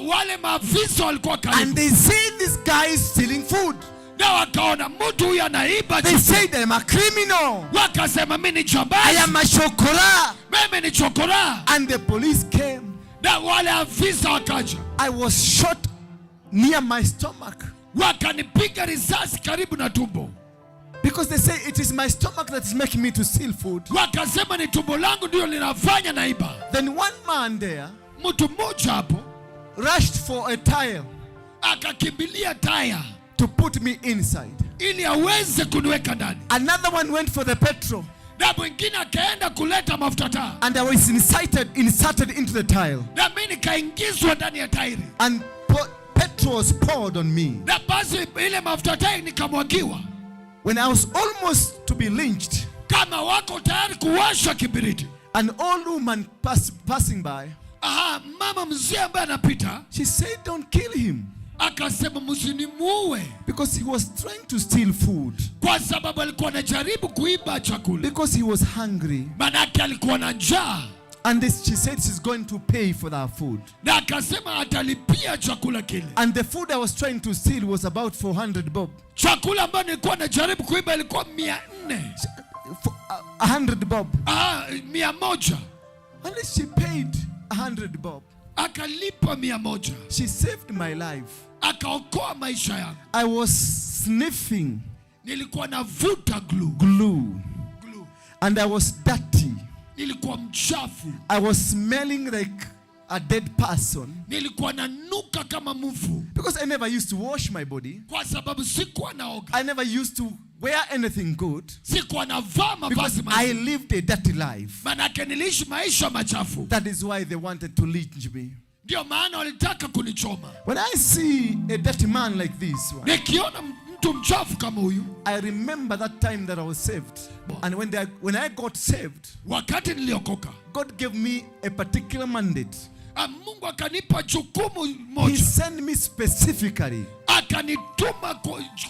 Wale maafisa walikuwa karibu. And they see this guy stealing food. Na wakaona mtu huyu anaiba They chakula. said I'm a criminal. Wakasema mimi ni jambazi. I am a chokora. Mimi ni chokora. And the police came. Na wale afisa wakaja. I was shot near my stomach. Wakanipiga risasi karibu na tumbo. Because they say it is my stomach that is making me to steal food. Wakasema ni tumbo langu ndio linafanya naiba. Then one man there, mtu mmoja hapo, rushed for a tire. Akakimbilia taya to put me inside. Ili aweze kuniweka ndani. Another one went for the petrol. Na mwingine akaenda kuleta mafuta taa. And I was inserted into the tile. Na mimi nikaingizwa ndani ya tairi. And petrol was poured on me. Na basi ile mafuta taa nikamwagiwa. When I was almost to be lynched, kama wako tayari kuwasha kibiriti, an old woman passing by, aha, mama mzee ambaye anapita, she said, don't kill him. Akasema msinimuue. Because he was trying to steal food. Kwa sababu alikuwa anajaribu kuiba chakula. Because he was hungry. Manake alikuwa na njaa. And she said she's going to pay for that food. Na akasema atalipia chakula kile. And the food I was trying to steal was about 400 bob. Chakula ambacho nilikuwa najaribu kuiba ilikuwa 400. 100 bob. 100. And she paid 100 bob. Akalipa 100. She saved my life. Akaokoa maisha yangu. I was sniffing. Nilikuwa navuta glue. Glue. Glue. And I was dirty. Nilikuwa mchafu. I was smelling like a dead person. Nilikuwa nanuka kama mfu. Because I never used to wash my body. Kwa sababu sikuwa naoga. I never used to wear anything good. Sikuwa navaa mavazi Because mazuri. I lived a dirty life. Manake niliishi maisha machafu. That is why they wanted to lynch me. Ndio maana walitaka kunichoma. When I see a dirty man like this one, nikiona mtu mchafu kama huyu, I remember that time that I was saved. And when I got saved, wakati niliokoka, God gave me a particular mandate. Mungu akanipa jukumu moja. He sent me specifically Akanituma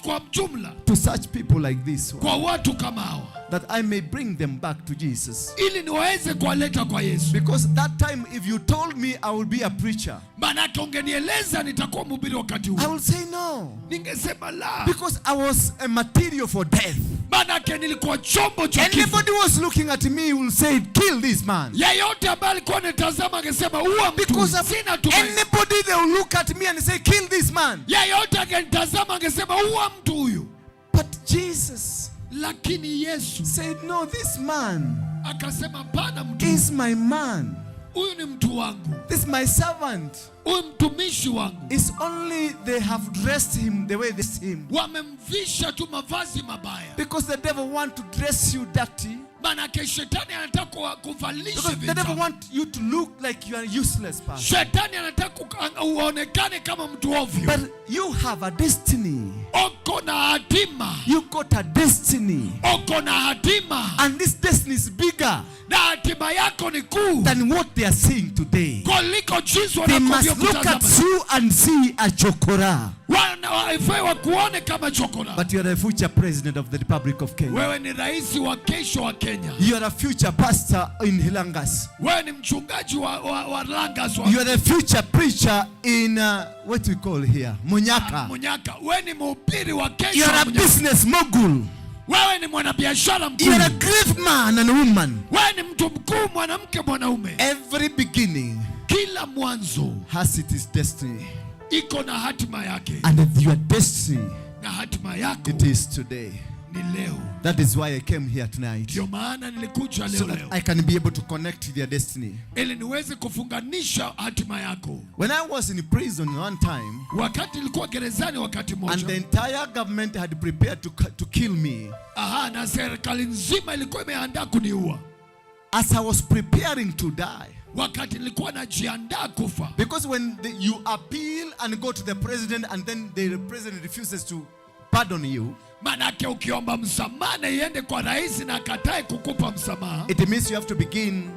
kwa jumla to such people like this one, kwa watu kama hawa, that I may bring them back to Jesus. ili niweze kuwaleta kwa Yesu. Because that time if you told me I will be a preacher, manake ungenieleza nitakuwa mhubiri wakati huo, I will say no. Ningesema la. Because I was a material for death. Manake nilikuwa chombo cha kifo. Anybody was looking at me will say, kill this man. Yeyote ambaye alikuwa anitazama angesema, uwa mtu. Because Sina tumaini. anybody they will look at me and say, kill this man. Yeyote Wangenitazama angesema huwa mtu huyu. But Jesus Lakini Yesu said, "No, this man akasema hapana, mtu is my man. Huyu ni mtu wangu. This is my servant. Huyu mtumishi wangu. It's only they have dressed him the way they see him." Wamemvisha tu mavazi mabaya. Because the devil want to dress you dirty. Manake shetani anataka kuvalisha Because the devil vichafu. want you to look like you are useless person. Shetani anataka uonekane kama mtu ovyo. But you have a destiny. Uko na hatima. You got a destiny. Uko na hatima. And this destiny is bigger Na hatima yako ni kuu than what they are seeing today. Kuliko jinsi They must look at wanavyokutazama. you and see a chokora. Wana waifai wakuone kama chokora. But you are the future president of the Republic of Kenya. Wewe ni rais wa kesho wa Kenya. You are a future pastor in Hilangas. Wewe ni mchungaji wa Langas wa You are the future preacher in what we call here, Munyaka. Munyaka. Wewe ni mhubiri wa kesho You are wa a Munyaka. Business mogul. Wewe ni mwanabiashara mkuu. You are a great man and woman. Wewe ni mtu mkuu, mwanamke, mwanaume. Every beginning Kila mwanzo has its destiny. Iko na hatima yake. And your destiny, Na hatima yako it is today. Ni leo. That is why I came here tonight. Ndio maana nilikuja leo So that leo. I can be able to connect to their destiny. Ili niweze kufunganisha hatima yako. When I was in prison one time, Wakati nilikuwa gerezani wakati and mmoja. The entire government had prepared to kill me. Aha, na serikali nzima ilikuwa imeandaa kuniua. As I was preparing to die, Wakati nilikuwa najiandaa kufa. Because when you appeal and go to the president and then the president refuses to pardon you, Manake ukiomba msamaha na iende kwa rais na akatae kukupa msamaha, it means you have to begin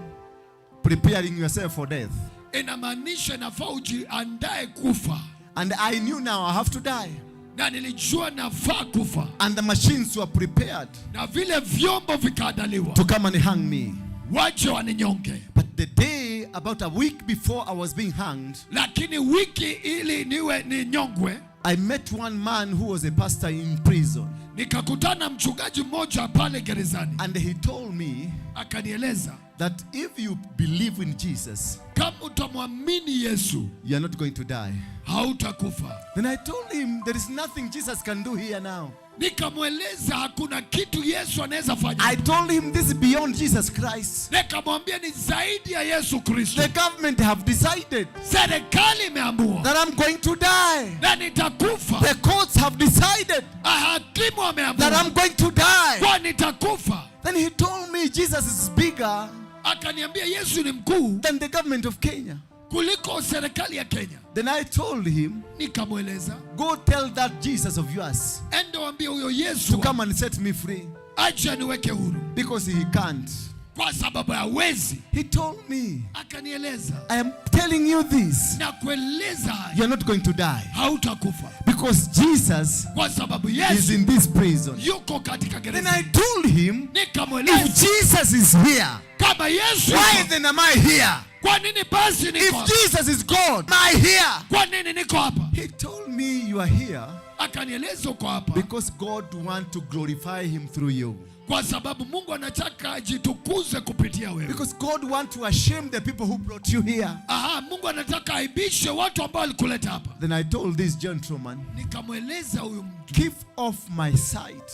preparing yourself for death. Inamaanisha inafaa ujiandae kufa. And I knew now I have to die. Na nilijua nafaa kufa. And the machines were prepared Na vile vyombo vikaandaliwa to come and hang me. Waje waninyonge. But the day, about a week before I was being hanged, Lakini wiki ili niwe ninyongwe, I met one man who was a pastor in prison. Nikakutana na mchungaji mmoja pale gerezani. And he told me Akanieleza that if you believe in Jesus, kama utamwamini Yesu, you are not going to die. Hautakufa. Then I told him there is nothing Jesus can do here now. Nikamweleza hakuna kitu Yesu anaweza fanya. I told him this is beyond Jesus Christ. Nikamwambia ni zaidi ya Yesu Kristo. The government have decided Serikali imeamua that I'm going to die. Na nitakufa. The courts have decided Hakimu ameamua that I'm going to die. Kwa nitakufa. Then he told me Jesus is bigger Akaniambia Yesu ni mkuu than the government of Kenya. Kuliko serikali ya Kenya. Then I told him, Nikamweleza, go tell that Jesus of yours enda waambie huyo Yesu to come and set me free. Aje aniweke huru. Because he can't. Kwa sababu hawezi. He told me, Akanieleza, I am telling you this, na kueleza haya, you are not going to die. Hautakufa. Because Jesus Kwa sababu is Yesu in this prison. yuko katika Then gereza. I told him, Nikamweleza, if Jesus is here, kama Yesu why yuko, then am I here? Kwa nini basi niko If hapa? Jesus is God, am I here? Kwa nini niko hapa? He told me you are here Akanieleza uko hapa because God wants to glorify him through you. Kwa sababu Mungu anataka ajitukuze kupitia wewe. Because God wants to shame the people who brought you here. Aha, Mungu anataka aibishe watu ambao walikuleta hapa. Then I told this gentleman, Nikamweleza huyu mtu, keep off my sight.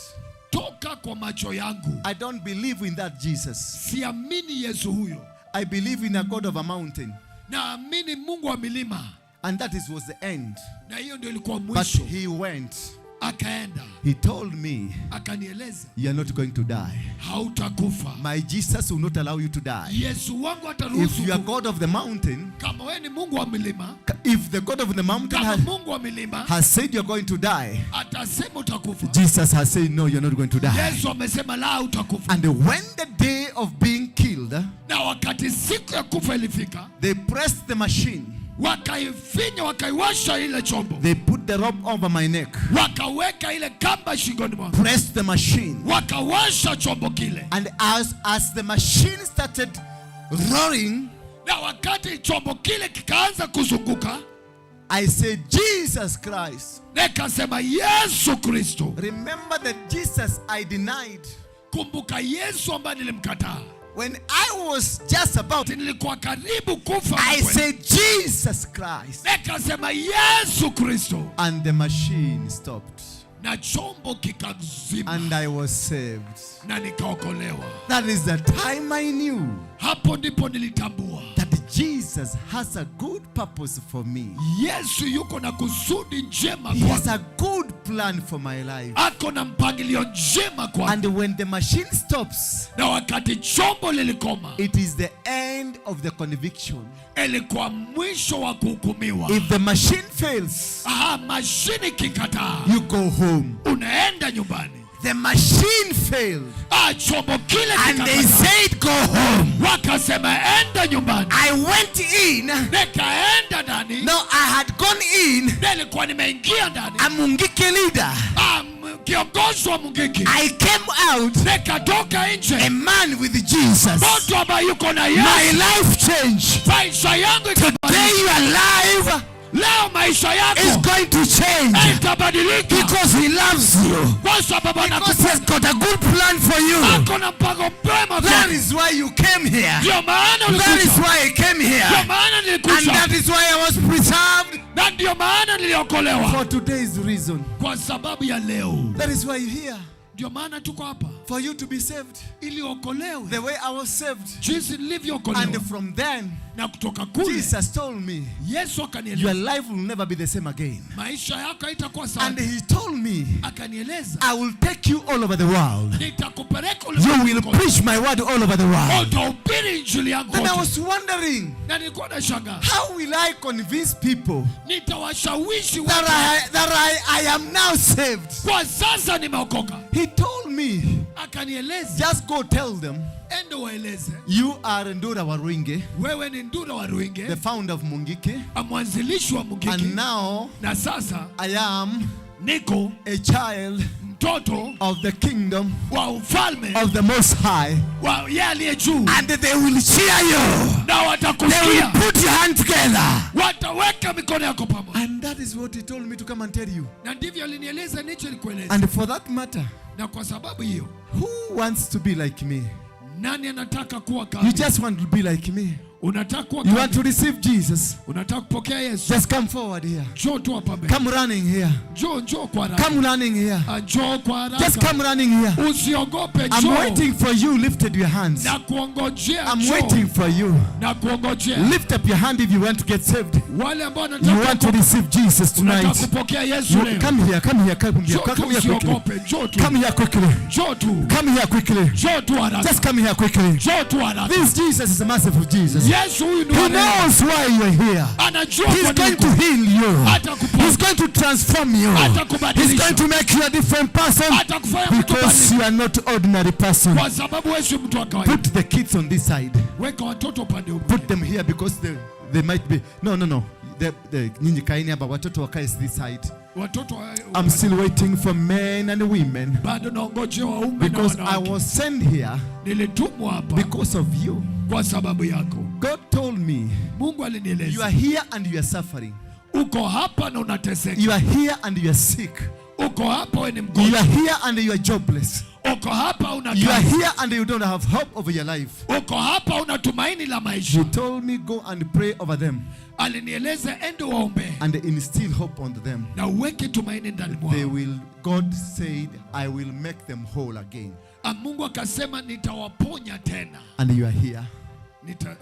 Toka kwa macho yangu. I don't believe in that Jesus. Siamini Yesu huyo. I believe in a God of a mountain. Naamini Mungu wa milima. And that was the end. Na hiyo ndio ilikuwa But mwisho. he went. Akaenda. He told me, Akanieleza, you are not going to die. Hautakufa. My Jesus will not allow you to die. Yesu wangu hataruhusu If you are kufa. God of the mountain, Kama wewe ni Mungu wa milima, if the God of the mountain kama Mungu wa milima has said you are going to die, atasema utakufa. Jesus has said no, you are not going to die. Yesu amesema la, utakufa. And when the day of being killed, Na wakati siku ya kufa ilifika, they pressed the machine. Wakaifinya, wakaiwasha ile chombo. They put the rope over my neck. Wakaweka ile kamba shingoni mwangu. Pressed the machine. Wakawasha chombo kile. And as the machine started roaring, na wakati chombo kile kikaanza kuzunguka, I said, Jesus Christ. Nikasema Yesu Kristo. Remember that Jesus I denied. Kumbuka Yesu ambaye nilimkataa. When I was just about, Nilikuwa karibu kufa. I said, "Jesus Christ." Nikasema Yesu Kristo, And the machine stopped. Na chombo kikazima And I was saved. Na nikaokolewa. That is the time I knew Hapo ndipo nilitambua that Jesus has a good purpose for me. Yesu yuko na kusudi njema He has kwangu. a good plan for my life. Ako na mpangilio njema kwangu. And when the machine stops, Na wakati chombo lilikoma, it is the end of the conviction. Ilikuwa mwisho wa kuhukumiwa. If the machine fails, Aha, mashini kikataa, you go home. Unaenda nyumbani. The machine failed. Ah, chombo kile And they kikakataa. Said, "Go home." Wakasema enda nyumbani. I went in. Nikaenda ndani. No, I had gone in. Nilikuwa nimeingia ndani. A Mungiki leader. Ah, kiongozi wa Mungiki. I came out. Nikatoka nje. A man with Jesus. Mtu ambaye yuko na Yesu. My life changed. Maisha yangu Today ikabadilika. you are alive. Leo maisha yako Is going to change. Itabadilika. Because he loves you. Kwa sababu Because he has got a good plan for you. Ako na mpango mwema That kwako. is why you came here. Ndio maana That ulikuja. is why I came here. Ndio maana nilikuja. And that is why I was preserved. Na ndio maana niliokolewa. For today's reason. Kwa sababu ya leo. That is why you're here. Ndio maana tuko hapa. For you to be saved. Ili uokolewe. The way I was saved. Jinsi nilivyookolewa. And from then, na kutoka kule, Jesus told me, Yesu akanieleza, your life will never be the same again. Maisha yako haitakuwa sawa. And he told me, akanieleza, I will take you all over the world. Nitakupeleka You will preach my word all over the world. Utahubiri injili yangu And I kote. was wondering, Na nilikuwa nashangaa, how will I convince people nitawashawishi that watu I am now saved? Kwa sasa nimeokoka. He told me, akanieleza, just go tell them, enda waeleze, you are Ndura Waruinge, wewe ni Ndura Waruinge, the founder of Mungiki, mwanzilishi wa Mungiki, and now na sasa I am niko a child mtoto of the kingdom wa ufalme of the Most High, wa yeye aliye juu, and they will cheer you, na watakusikia, they will put your hand together, wataweka mikono yako pamoja. And that is what he told me to come and tell you. Na ndivyo alinieleza nicho nikueleze. And for that matter, na kwa sababu hiyo, who wants to be like me? Nani anataka kuwa kama? You just want to be like me. Unataka kuwa You kama want to receive Jesus. Unataka kupokea Yesu. Just come forward here. Njoo tu hapa mbele. Come running here. Njoo, njoo kwa haraka. Come running here. Njoo kwa haraka. Just come running here. Usiogope, I'm njoo. waiting for you. Lifted your hands. Na kuongojea, I'm njoo. waiting for you. Na kuongojea. Lift up your hand if you want to get saved. Wale ambao wanataka You want to receive Jesus tonight. Unataka kupokea Yesu You leo. come here, come here, come here. Njoo tu, Come here quickly. usiogope, njoo tu. Come here quickly. Njoo tu. Come here quickly. Njoo tu haraka. Just come here quickly. Njoo tu haraka. This Jesus is a merciful Jesus. Yesu huyu ni He wa rehema. knows why you are here. Anajua He's kwa nini going to uko. heal you. Atakuponya. He's going to transform you. He's Atakubadilisha. going to make you a different person Atakufanya mtu because badilika. you are not ordinary person. Kwa sababu wewe si mtu wa kawaida. Put the kids on this side. Weka watoto upande huu. Put them here because they might be no. Nyinyi kaeni hapa, watoto wakae this side. Watoto wa- I'm still waiting for men and women bado naongojea waume na because I wanawake. was sent here Nilitumwa hapa because of you. kwa sababu yako. God told me, Mungu alinieleza, you are here and you are suffering. Uko hapa na unateseka. You are here and you are sick. Uko hapa wewe ni You mgonjwa. are here and you are jobless. Uko hapa una You are kazi. here and you don't have hope over your life. Uko hapa una tumaini la maisha. He told me go and pray over them Alinieleza ende waombe and instill hope onto them. na uweke tumaini ndani mwao. They will, God said, I will make them whole again. Mungu akasema nitawaponya tena. And you are here.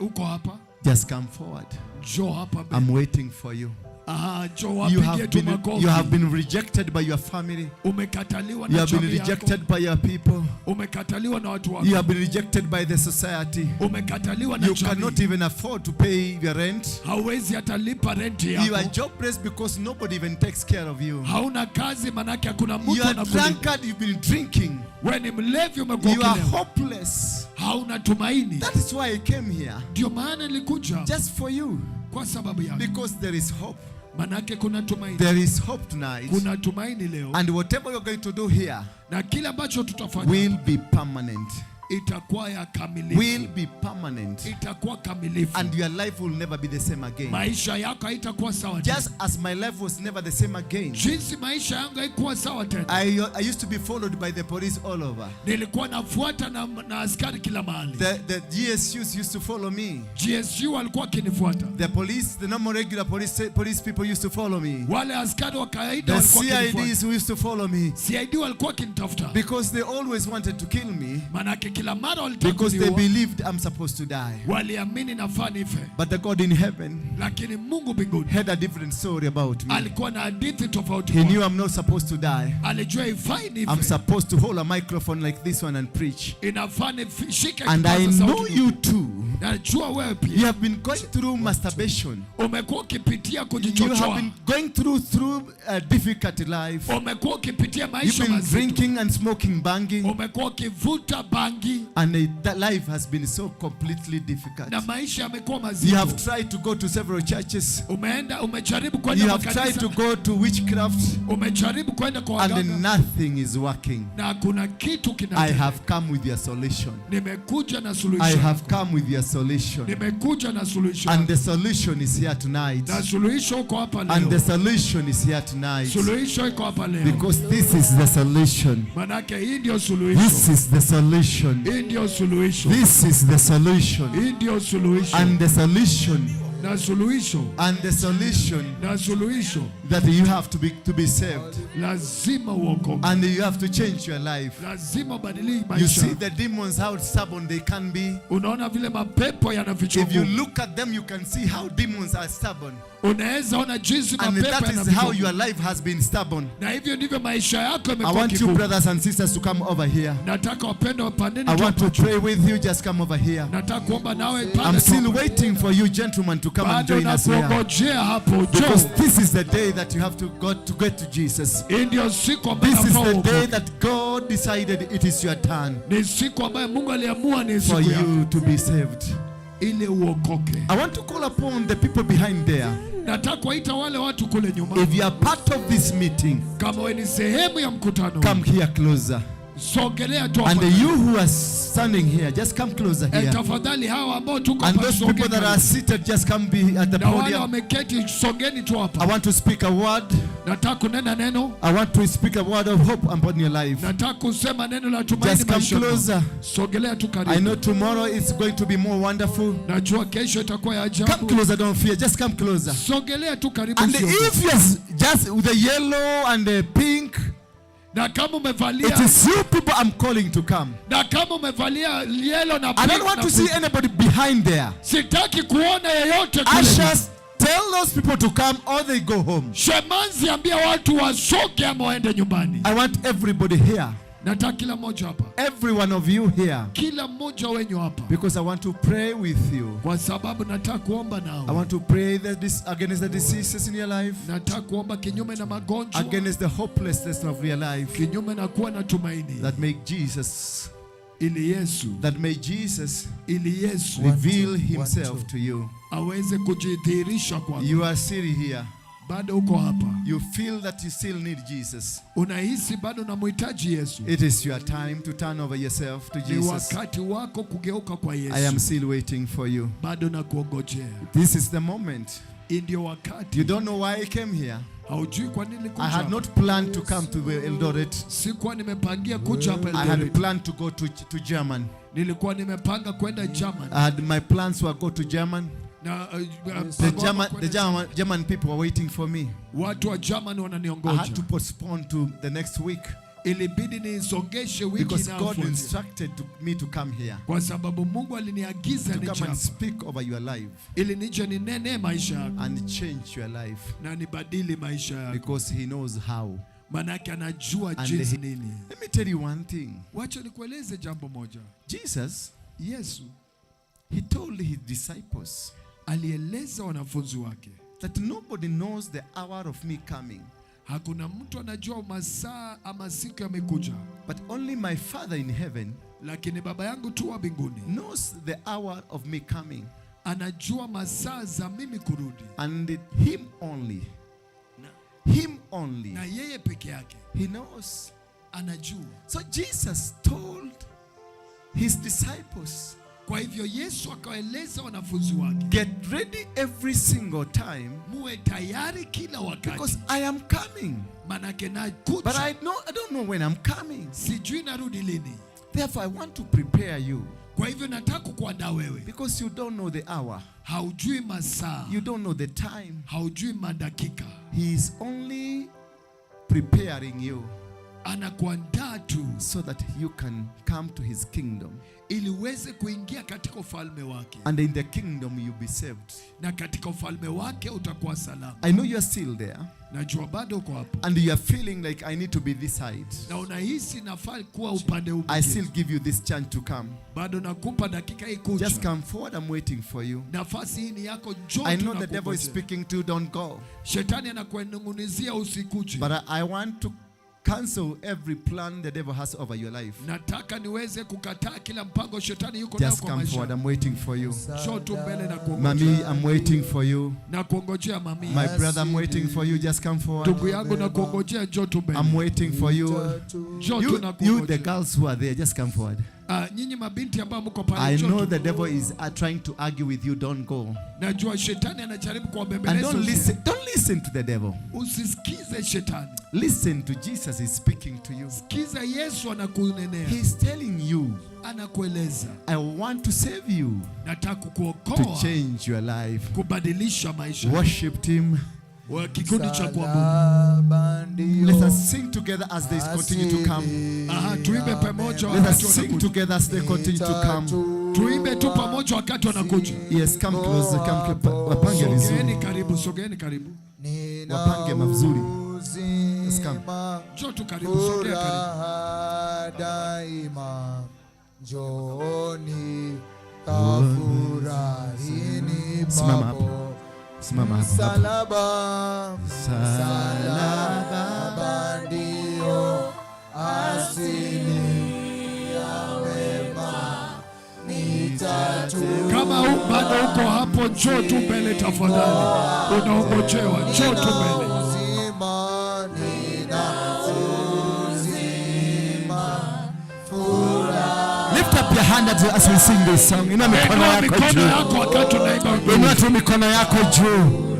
Uko hapa. Just come forward. Njoo hapa mbele. I'm waiting for you. Aha, njoo You wapigie tu makofi. have been rejected by your family. Umekataliwa You na have been jamii yako. rejected by your people. Umekataliwa na watu wako. You have been rejected by the society. Umekataliwa na You jamii. cannot even afford to pay your rent. Hauwezi hata lipa rent You are yako. jobless because nobody even takes care of you. Hauna kazi manake hakuna mtu You are anakulipa. drunkard, you've been drinking. Wewe ni mlevi, umekuwa You are ukilewa. hopeless. Hauna tumaini. That is why I came here. Ndio maana nilikuja. Just for you. Kwa sababu yako. Because there is hope. Manake kuna tumaini. There is hope tonight. Kuna tumaini leo. And whatever you're going to do here Na kile ambacho tutafanya will be permanent. Itakuwa ya kamilifu. Will be permanent. Itakuwa kamilifu. And your life will never be the same again. Maisha yako haitakuwa sawa tena. Just as my life was never the same again. Jinsi maisha yangu haikuwa sawa tena. I used to be followed by the police all over. Nilikuwa nafuata na askari kila mahali. The GSUs used to follow me. GSU walikuwa wakinifuata. The police, the normal regular police people used to follow me. Wale askari wa kawaida The walikuwa wakinifuata. CIDs used to follow me. CID walikuwa wakinitafuta. Because they always wanted to kill me. Manake kila mara walitaka Because they kuniua. believed I'm supposed to die. Waliamini nafaa nife. But the God in heaven Lakini Mungu mbinguni had a different story about me. Alikuwa na hadithi tofauti. He knew I'm not supposed to die. Alijua haifai nife. I'm supposed to hold a microphone like this one and preach. Inafaa nishike And I kipaza know sauti. you too. Najua wewe pia. You have been going through masturbation. Umekuwa ukipitia You have kujichochoa. been going through a difficult life. Umekuwa ukipitia You've maisha been mazito. drinking and smoking bangi. Umekuwa ukivuta bangi And that life has been so completely difficult. Na maisha yamekuwa You mazito. have tried to go to several churches. Umeenda, umejaribu kwenda You have tried makanisa. to go to witchcraft. Umejaribu kwenda kwa And waganga. nothing is working. Na kuna kitu I kinatendeka. have come with your solution. Nimekuja na I suluhisho. have come with your solution. Nimekuja na suluhisho. And the solution is here tonight. Na suluhisho iko hapa leo. And the solution is here tonight. Suluhisho iko hapa leo. Because this is the solution. Manake hii ndio suluhisho. This is the solution. Hii ndio suluhisho. This is the solution. Hii ndio suluhisho. And the solution. Na suluhisho. And the solution. Na suluhisho. That you have to be saved. Lazima uokoke. And you have to change your life. Lazima ubadilishe You maisha. see the demons, how stubborn they can be. Unaona vile mapepo yanavichwa If you nguvu. look at them, you can see how demons are stubborn. Unaweza ona jinsi And mapepo that is yanavichwa how nguvu. your life has been stubborn. Na hivyo ndivyo maisha yako I yamekuwa want you, kigumu. brothers and sisters, to come over here. Nataka wapendwa wapandeni I tu want hapa to pray with you. Just come over here. Nataka kuomba nawe pale I'm tu still hapa. waiting for you, gentlemen, to come and Bado join us here. nakungojea hapo. Because Njoo. this is the day that you have to go to get to Jesus. Hii ndio siku ambayo This is nafaa the day uokoke. that God decided it is your turn Ni siku ambayo Mungu aliamua ni for siku yako you to be saved. Ili uokoke. I want to call upon the people behind there. Nataka kuwaita wale watu kule nyuma. If you are part of this meeting, Kama wewe ni sehemu ya mkutano, come here closer. Sogelea tu hapa And karibu. you who are standing here, just come closer Eh, here. tafadhali hawa ambao tuko And hapa those tusonge people that are karibu. seated, just come be at the Na wale podium. wameketi songeni tu hapa. I want to speak a word. Nataka kunena neno. I want to speak a word of hope upon your life. Nataka kusema neno la tumaini Just come maishani mwako. closer. Sogelea tu karibu. I know tomorrow it's going to be more wonderful. Najua kesho itakuwa ya ajabu. Come closer, don't fear. Just come closer. Sogelea tu karibu. And usiogope. if you're just with the yellow and the pink, na kama umevalia it is you people I'm calling to come. Na kama umevalia yellow na I don't pink want na to see blue. Anybody behind there. Sitaki kuona yeyote kule. Ushers, tell those people to come or they go home. Shemasi, ambia watu wasoge ama waende nyumbani. I want everybody here. Nataka kila mmoja hapa. Every one of you here. Kila mmoja wenyu hapa. Because I want to pray with you. Kwa sababu nataka kuomba nao. I want to pray that this, against the diseases in your life. Nataka kuomba kinyume na magonjwa. Against the hopelessness of your life. Kinyume na kuwa na tumaini. That make Jesus ili Yesu that may Jesus ili Yesu reveal himself to you. Aweze kujidhihirisha kwako. You are still here. Bado uko hapa. You feel that you still need Jesus. Unahisi bado unamhitaji Yesu. It is your time to turn over yourself to Ni Jesus. wakati wako kugeuka kwa Yesu. I am still waiting for you. Bado nakuongojea. This is the moment. Hii ndio wakati. You don't know why I came here. Haujui kwa nini nilikuja I had hapa. not planned to come to Eldoret. Sikuwa nimepangia kuja hapa I had Eldoret. planned to go to German. Nilikuwa nimepanga kwenda German. I had my plans were go to German. Na, The German people were waiting for me. Watu wa German I wananiongoja. had to postpone to the next week. Ilibidi nisongeshe wiki Because God inayofuatia. instructed me to come here. Kwa sababu Mungu aliniagiza To nije come and hapa. speak over your life. Ili nije ninene maisha yako. And change your life. Na nibadili maisha yako. Because he knows how. Manake anajua And jinsi nini. Let me tell you one thing. Wacha nikueleze jambo moja. Jesus, Yesu, he told his disciples, alieleza wanafunzi wake, that nobody knows the hour of me coming. Hakuna mtu anajua masaa ama siku yamekuja. But only my Father in heaven lakini baba yangu tu wa mbinguni knows the hour of me coming. Anajua masaa za mimi kurudi. And him only. Him only. Na yeye peke yake. He knows. Anajua. So Jesus told his disciples, Kwa hivyo Yesu akawaeleza wanafunzi wake, get ready every single time, muwe tayari kila wakati, because I am coming. Manake nakuja. But I don't know when I'm coming. Sijui narudi lini. Therefore, I want to prepare you. Kwa hivyo nataka kukuandaa wewe. Because you don't know the hour. Haujui masaa. You don't know the time. Haujui madakika. He is only preparing you. Anakuandaa tu so that you can come to his kingdom. Ili uweze kuingia katika ufalme wake. And in the kingdom you'll be saved. Na katika ufalme wake utakuwa salama. I know you are still there. Najua bado uko hapo. And you are feeling like I need to be this side. Na unahisi nafaa kuwa upande huu. I still give you this chance to come. Bado nakupa dakika hii kuja. Just come forward, I'm waiting for you. Nafasi hii ni yako, njoo. I know the devil is speaking to you, don't go. Shetani anakunung'unizia usikuje. But I want to cancel every plan the devil has over your life. Nataka niweze kukataa kila mpango shetani yuko nao Just kwa come maisha. forward, I'm waiting for you. Njoo tu mbele na kuongojea. Mami, I'm waiting for you. Na kuongojea mami. My brother, I'm waiting for you. Just come forward. Ndugu yangu na kuongojea, njoo tu mbele. I'm waiting for you. Njoo tu na You, kuongojea. the girls who are there, just come forward. Nyinyi mabinti ambao mko pale, I njoo know tu. the devil is trying to argue with you. Don't go. Najua shetani anajaribu And kuwabembeleza. don't listen. Don't listen to the devil. Usisikize shetani. Listen to Jesus. He's speaking to you. Sikiza Yesu anakunenea. He's telling you, Anakueleza. I want to save you. Nataka kukuokoa. To change your life. Kubadilisha maisha. Worship team. Wa kikundi cha kuabudu. Let us sing together as they continue to come. Aha, tuimbe pamoja Let us wakati sing wanakuja. together as they continue to come. Tuimbe tu pamoja wakati wanakuja. Yes, come closer, come wapange vizuri. Sogeeni karibu, sogeeni karibu. Wapange mazuri. Yes, come. Njoo tu karibu, sogea karibu. Furaha daima, njooni kafurahini Simama hapo. papo. Simama hapo. Msalaba, Msalaba ndio asili ya wema. Kama bado uko hapo, njoo tu mbele tafadhali. Unaongojewa, njoo tu mbele. Uzima, nina uzima, furaha. Lift up your hand as we sing this song. Inua mikono Inua yako mikono juu. yako wakati unaimba wimbo. Inua tu mikono yako juu.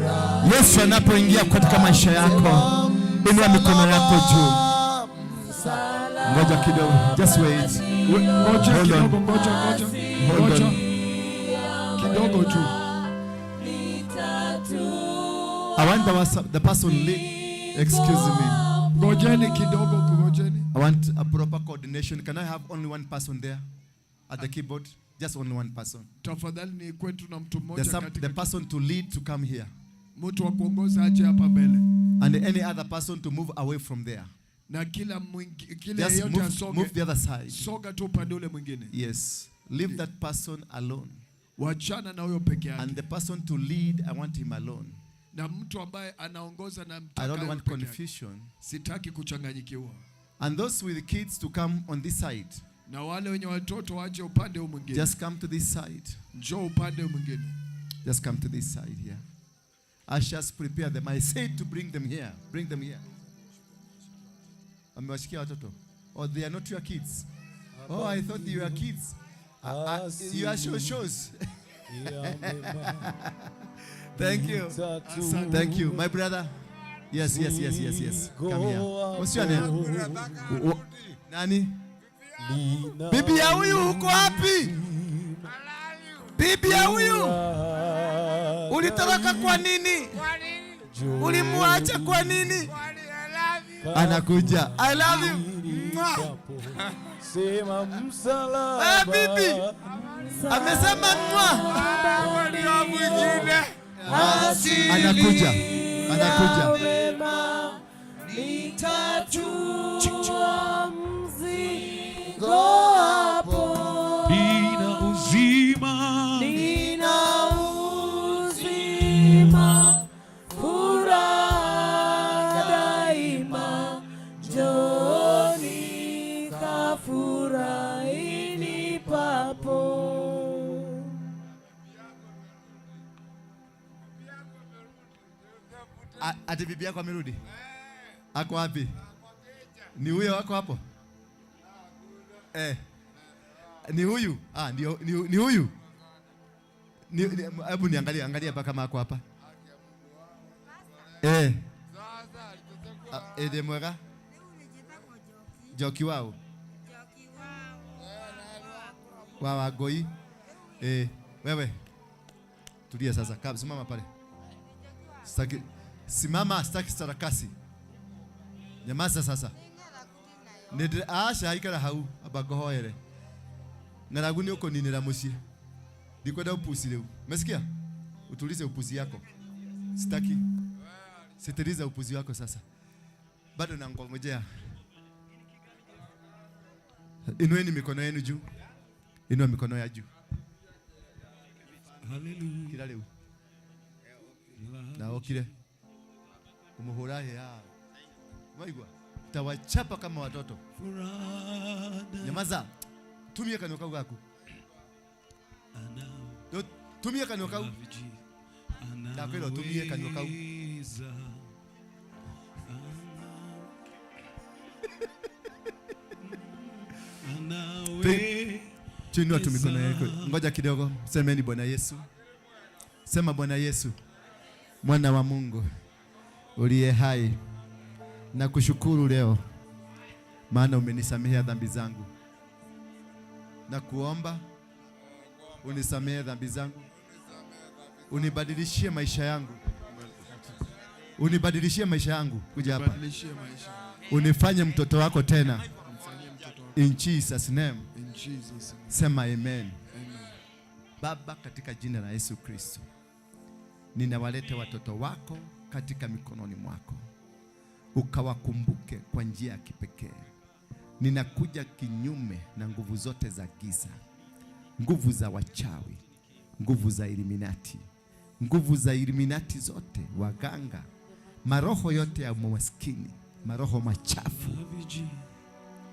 Yesu anapoingia katika maisha yako, inua mikono yako juu. Ngoja kidogo. Just wait. Ngoja Hold on. kidogo, ngoja, ngoja. Hold Ngoja. on. Kidogo tu. I want the person lead. Excuse me. Ngojeni kidogo, ngojeni. I want a proper coordination. Can I have only one person there at the keyboard? Just only one person. Tafadhali ni kwetu na mtu mmoja katika The person to lead to come here. Mtu wa kuongoza aje hapa mbele. And any other person to move away from there. Na kila kila Just yeyote asonge. move the other side. Soga tu upande ule mwingine. Yes. Leave that person alone. Wachana na huyo peke yake. And the person to lead, I want him alone. Na mtu ambaye anaongoza na mtaka I don't awe want peke yake. confusion. Sitaki kuchanganyikiwa. And those with kids to come on this side. Na wale wenye watoto waje upande huu mwingine. Just come to this side. Njoo upande huu mwingine. Just come to this side here. Ushers, prepare them. I said to bring them here. Bring them here. Amewashikia watoto. Oh, they are not your kids. Oh, I thought you were kids. You are shows. Thank you. Thank you, my brother. Yes, yes, yes, yes, yes. Come here. What's your name? Nani? Bibi ya huyu uko wapi? Bibi ya huyu ulitoroka kwa nini? Ulimwacha kwa nini? Anakuja. I love you. Mwah. Sema msalaba. Bibi. Amesema mwa. Anakuja. Anakuja. Nitachukua mzigo hapo. Nina uzima. Nina uzima. Furaha daima. Njooni kafurahini papo. Ati bibi yako amerudi? Ako wapi? Ni huyo wako hapo? Ni huyu? Ah, ndio ni huyu. Hebu niangalie, angalia hapa kama ako hapa. Eh. Ede mwega? Njoki wao. Wa Wangoi. Eh, wewe. Tulia sasa. Kaa, simama pale. Sitaki, simama, sitaki sarakasi. Nyamaza sasa. Nĩ aca ikara hau amba ngũhoere. Ng'aragu nĩ ũkũninĩra mũciĩ. Ndikwenda upuzi rĩu. Umesikia? Utulize upuzi yako. Sitaki. Sitiliza upuzi wako sasa. Bado nangojea. Inueni mikono yenu juu. Inua mikono ya juu. Hallelujah. Kila leo. Na okire. Kumuhura ya. Maigwa. Tawachapa kama watoto. Nyamaza. Tumia kanwa kau gaku. Tumia kanwa kau. Ndakwira tumie kanwa kau. Tuinua tu mikono yako. Ngoja kidogo. Semeni Bwana Yesu. Sema Bwana Yesu, Mwana wa Mungu uliye hai, nakushukuru leo maana umenisamehea dhambi zangu. Na kuomba unisamehe dhambi zangu, unibadilishie maisha yangu, unibadilishie maisha yangu. Kuja hapa, unifanye mtoto wako tena. In Jesus name. In Jesus name. Sema amen. Amen. Baba, katika jina la Yesu Kristo, ninawaleta watoto wako katika mikononi mwako, ukawakumbuke kwa njia ya kipekee. Ninakuja kinyume na nguvu zote za giza, nguvu za wachawi, nguvu za Illuminati, nguvu za Illuminati zote, waganga, maroho yote ya umaskini, maroho machafu.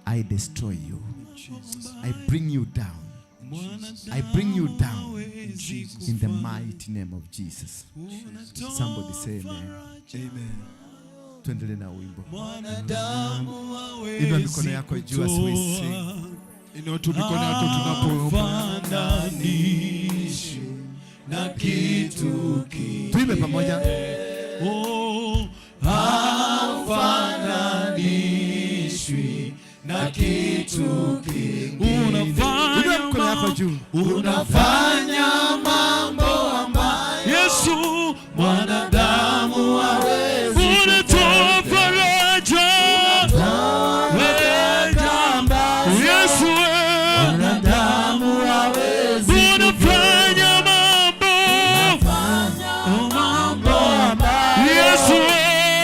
I destroy you. I bring you down. I bring you down in the mighty name of Jesus. Somebody say amen. Amen. Tuendelee na wimbo. Inua mikono yako juu as we sing. Inua tu mikono yako tunapoomba. Na kitu kingine. Tuimbe pamoja. Oh, hafananishwi na kitu kingine. Inua mikono yako juu. Unafanya mambo ambayo Yesu mwanadamu hawezi. Unatoa faraja. Yesu mwanadamu hawezi. Unafanya mambo ambayo Yesu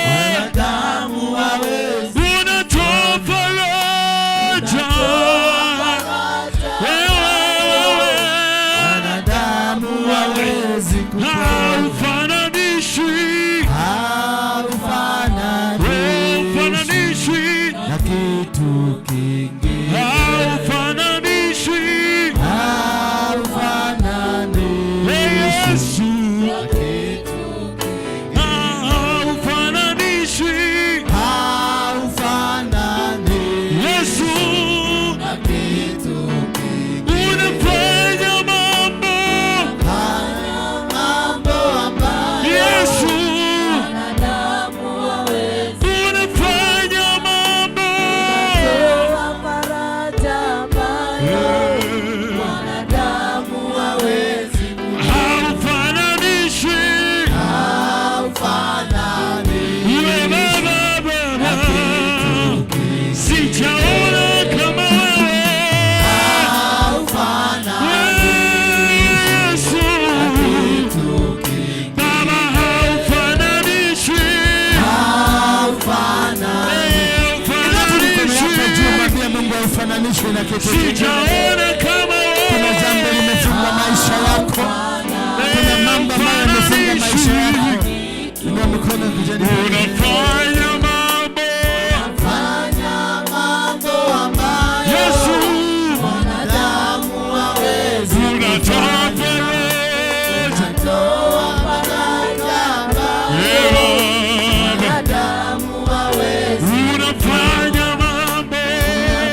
mwanadamu hawezi. Unatoa faraja. Mwanadamu hawezi. Haufananishwi. Haufananishwi na kitu kingine. Haufananishwi. Haufananishwi Yesu. na kitu kingine. Haufananishwi. Haufananishwi Yesu. na kitu kingine. Unafanya mambo. Mambo ambayo Yesu. Mwanadamu hawezi. Unafanya mambo. Unatoa faraja ambayo mwanadamu hawezi. Haufananishwi. Haufananishwi Wewe Baba. Sijaona kama wewe. Yesu. Baba haufananishwi. Mwambie Mungu haufananishwi na kitu kingine. Sijaona kama wewe. Kuna jambo limefunga maisha yako. Kuna mambo ambayo yamefunga maisha yako. Inua mikono kujeni. Unafanya mambo. Fanya mambo ambayo Yesu. mwanadamu hawezi. Unatoa faraja. Unatoa faraja ambayo mwanadamu hawezi. Unafanya mambo.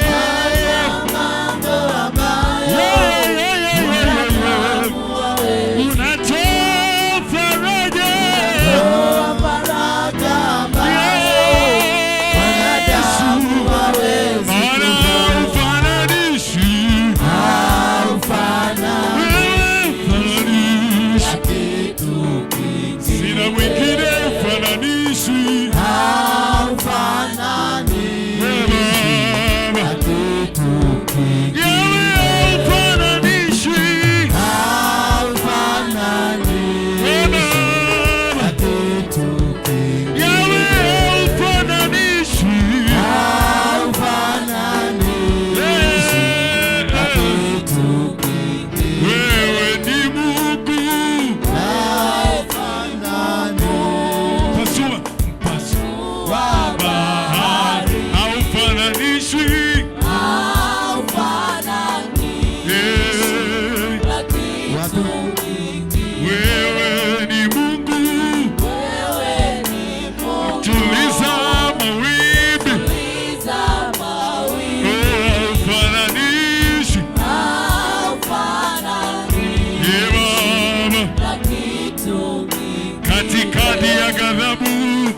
Fanya mambo ambayo Katikati ya ghadhabu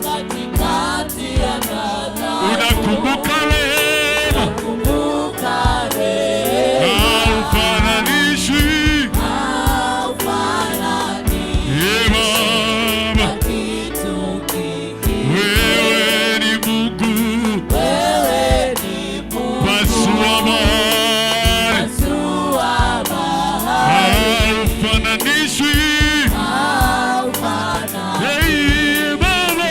Katikati ya ghadhabu. Unakumbuka rehema. Unakumbuka rehema. Haufananishwi. Haufananishwi Ee Baba. na kitu kingine. Wewe ni Mungu. Wewe ni Mungu. Pasua bahari. Pasua bahari. Haufananishwi. Haufananishwi Ee Baba.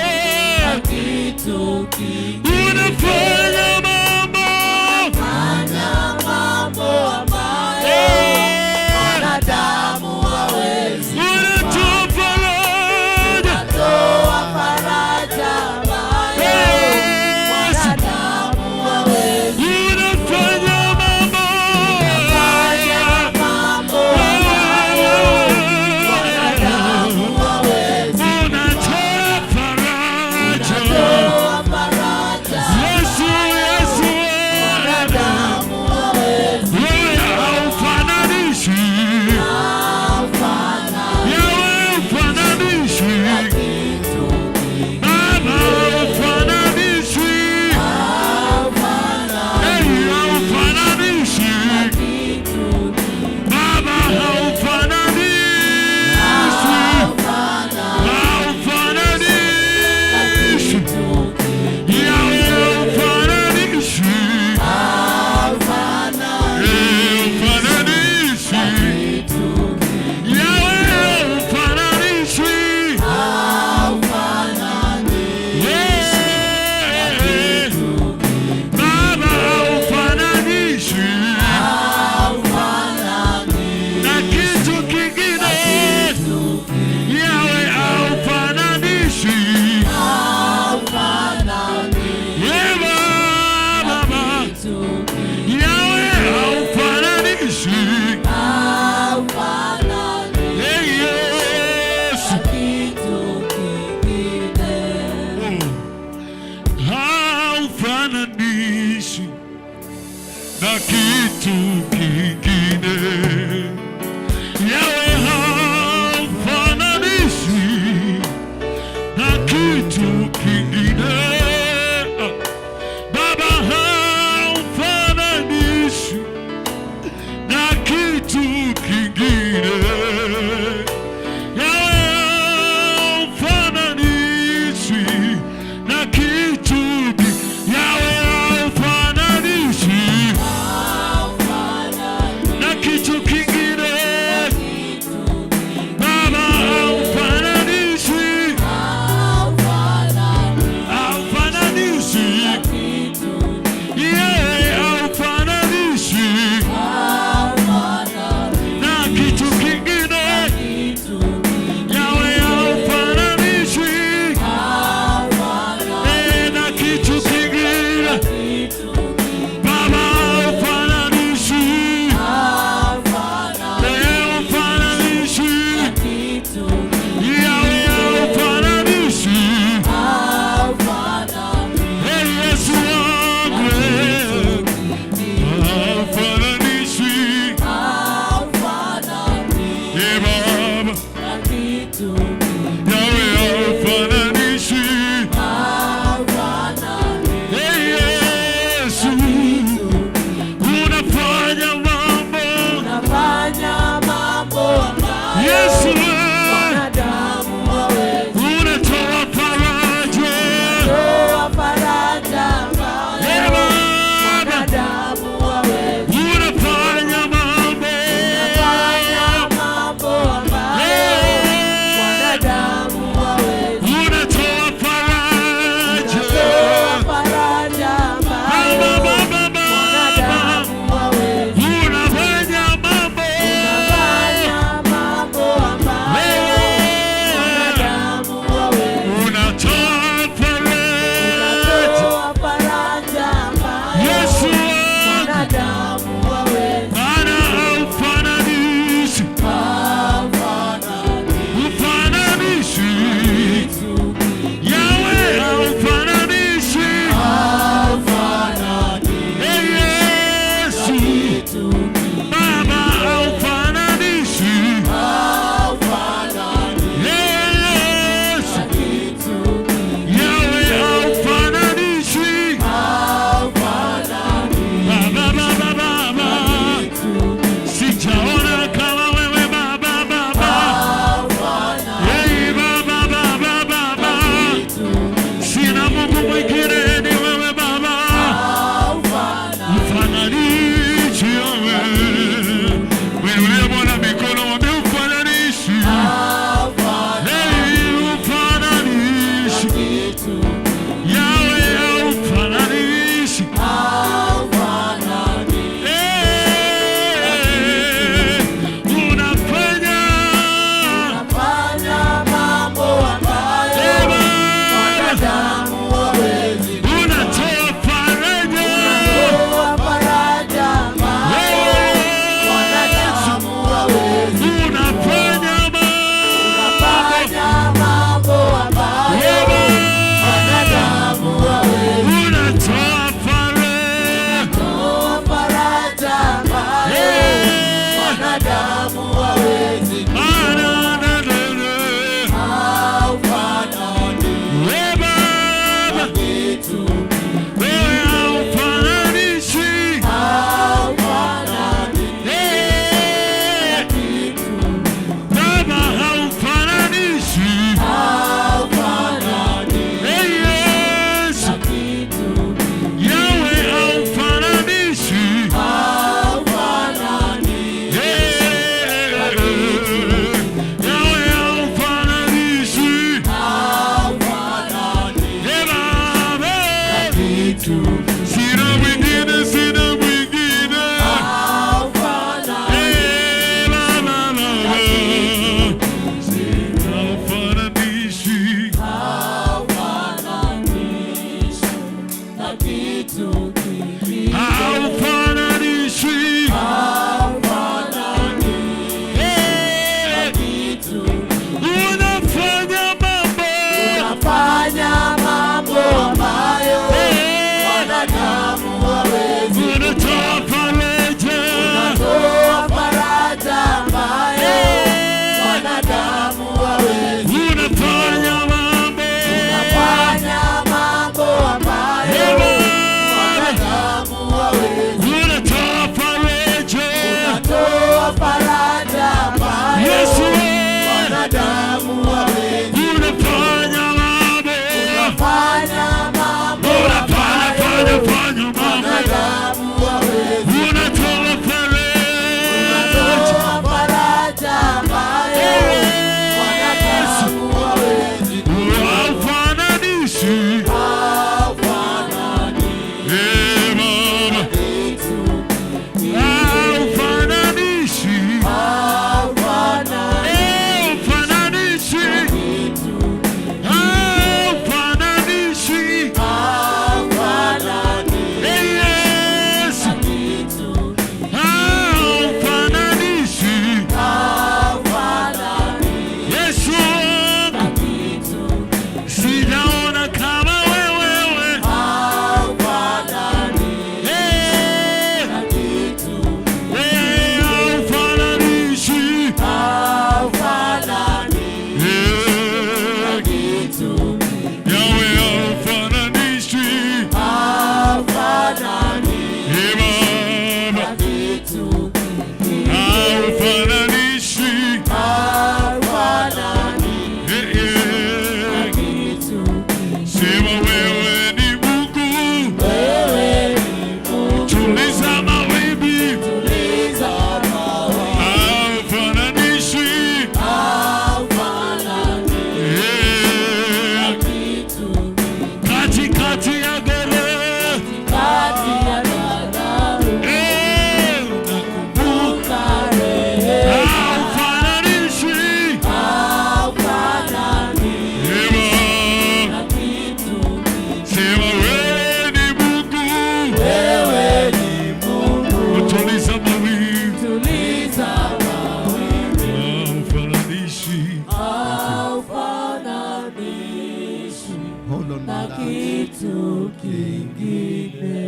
on na that. Kitu kingine.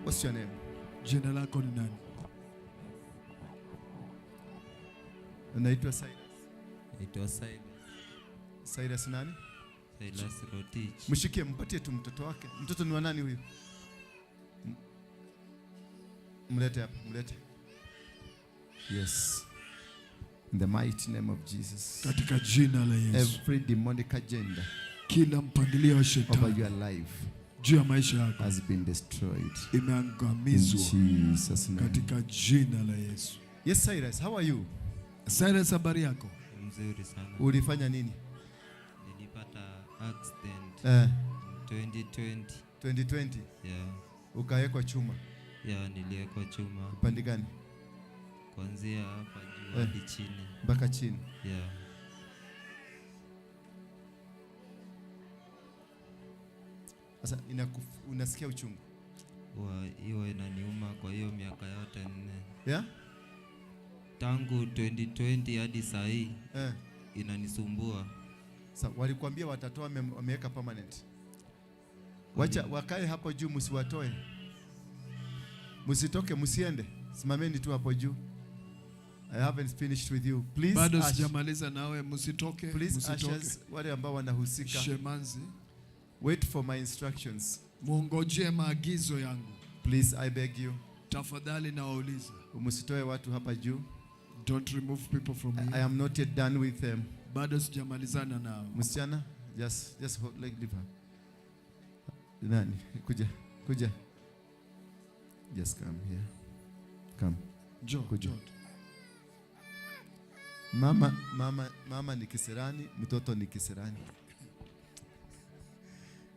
What's your name? Jina lako ni nani? Unaitwa Cyrus. Naitwa Cyrus. Cyrus nani? Silas Rotich. Mshikie, mpatie tu mtoto wake. Mtoto ni wa nani huyu? Mlete hapa, mlete. Yes. In the mighty name of Jesus. Katika jina la Yesu. Every demonic agenda Kila mpangilio wa shetani over your life juu ya maisha yako has been destroyed. imeangamizwa In Jesus' name. katika jina la Yesu. Yes, Cyrus, how are you? Cyrus, habari yako? Mzuri sana. Ulifanya nini? Nilipata accident 2020. 2020? Yeah. Ukawekwa chuma. Yeah, niliwekwa chuma. Upande gani? Kuanzia hapa juu hadi chini. Mpaka chini. Yeah. Sasa unasikia uchungu? Hiyo inaniuma kwa hiyo miaka yote 4. Yeah? Tangu 2020 hadi saa hii inanisumbua. Sasa walikuambia watatoa, wameweka permanent. Wacha wakae hapo juu, msiwatoe. Msitoke, msiende. Simameni tu hapo juu. I haven't finished with you. Please, Bado sijamaliza nawe, msitoke, please msitoke. Ushers, wale ambao wanahusika. Shemanzi. Wait for my instructions. Muongojee maagizo yangu. Please, I beg you. Tafadhali nawauliza. Msitoe watu hapa juu. Don't remove people from here. I am not yet done with them. Bado sijamalizana nao. Msichana, just hold, like, leave her. Nani? Kuja, kuja. Just come here. Come. Njoo, Kuja. njoo. Mama ni kisirani, mtoto ni kisirani.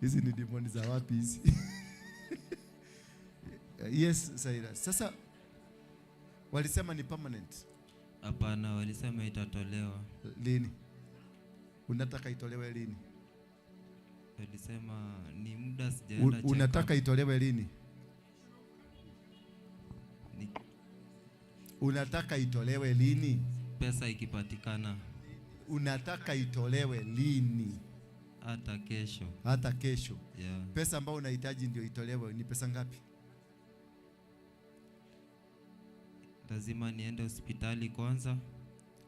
Hizi ni demoni za wapi hizi? Yes, Cyrus. Sasa walisema ni permanent. Hapana, walisema itatolewa. Lini? Unataka itolewe lini? Walisema ni muda sijaenda check Unataka up. itolewe lini? Unataka itolewe lini? Pesa ikipatikana. Unataka itolewe lini? Hata kesho. Hata kesho. Yeah. Pesa ambayo unahitaji ndio itolewe ni pesa ngapi? Lazima niende hospitali kwanza.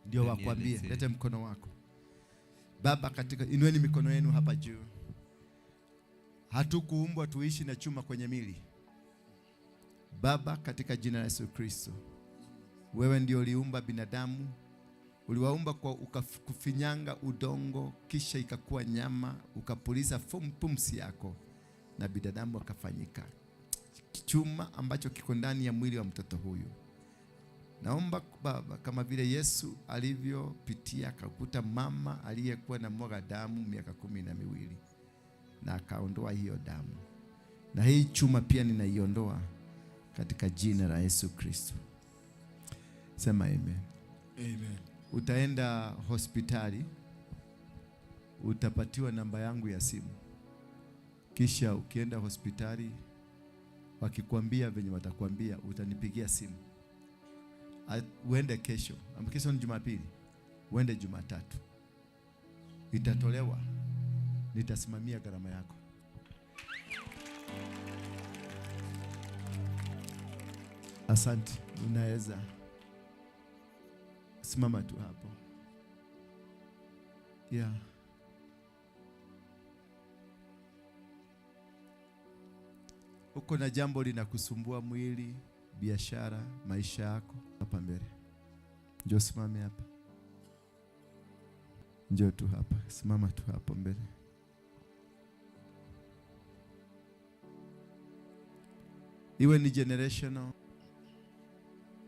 Ndio wakwambie. Lete mkono wako. Baba, katika inueni mikono yenu hapa juu. Hatukuumbwa tuishi na chuma kwenye mili. Baba, katika jina la Yesu Kristo, wewe ndio uliumba binadamu. Uliwaumba kwa kufinyanga udongo, kisha ikakuwa nyama, ukapuliza pumzi yako na binadamu akafanyika. Chuma ambacho kiko ndani ya mwili wa mtoto huyu. Naomba Baba, kama vile Yesu alivyopitia akakuta mama aliyekuwa na mwaga damu miaka 12 na akaondoa hiyo damu. Na hii chuma pia ninaiondoa katika jina la Yesu Kristo. Sema amen. Amen. Utaenda hospitali, utapatiwa namba yangu ya simu. Kisha ukienda hospitali, wakikwambia venye watakwambia, utanipigia simu. Uende kesho, kesho ni Jumapili, uende Jumatatu. Itatolewa, nitasimamia gharama yako. Asante, unaweza simama tu hapo. Yeah. Uko na jambo linakusumbua mwili, biashara, maisha yako, hapa mbele. Njoo simame hapa. Njoo tu hapa, simama tu hapo mbele. Iwe ni generational,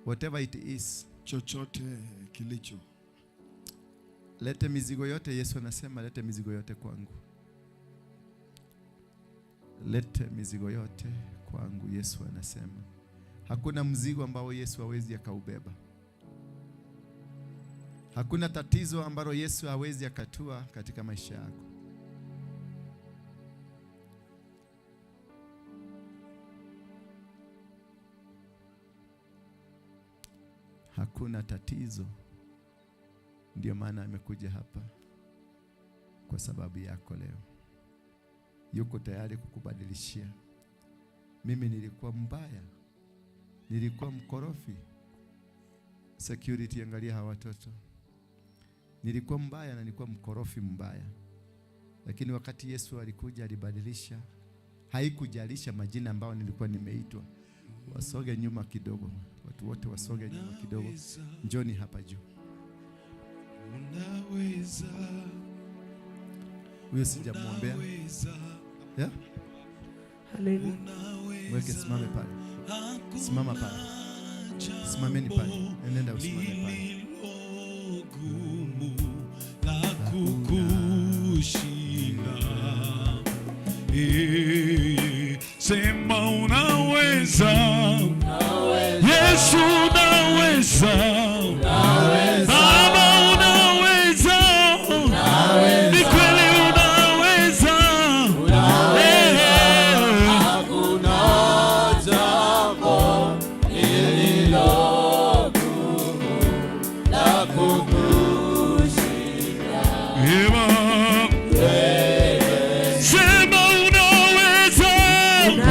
whatever it is, chochote kilicho. Lete mizigo yote. Yesu anasema lete mizigo yote kwangu. Lete mizigo yote kwangu, Yesu anasema. Hakuna mzigo ambao Yesu hawezi akaubeba. Hakuna tatizo ambalo Yesu hawezi akatua katika maisha yako. Hakuna tatizo. Ndio maana amekuja hapa. kwa sababu yako leo. Yuko tayari kukubadilishia. Mimi nilikuwa mbaya, nilikuwa mkorofi. Security, angalia hawa watoto. Nilikuwa mbaya na nilikuwa mkorofi mbaya, lakini wakati Yesu alikuja alibadilisha. Haikujalisha majina ambayo nilikuwa nimeitwa. Wasoge nyuma kidogo, watu wote wasoge nyuma kidogo, njoni hapa juu. Unaweza. Huyo sijamwombea. Yeah? Mweke, simame pale. Simama pale. Simameni pale. Nenda usimame pale. Gumu la kukushinda. Sema unaweza. Yesu unaweza. Baba unaweza. Ni kweli unaweza. Hakuna jambo lililo gumu la kukushinda. Sema unaweza. Ni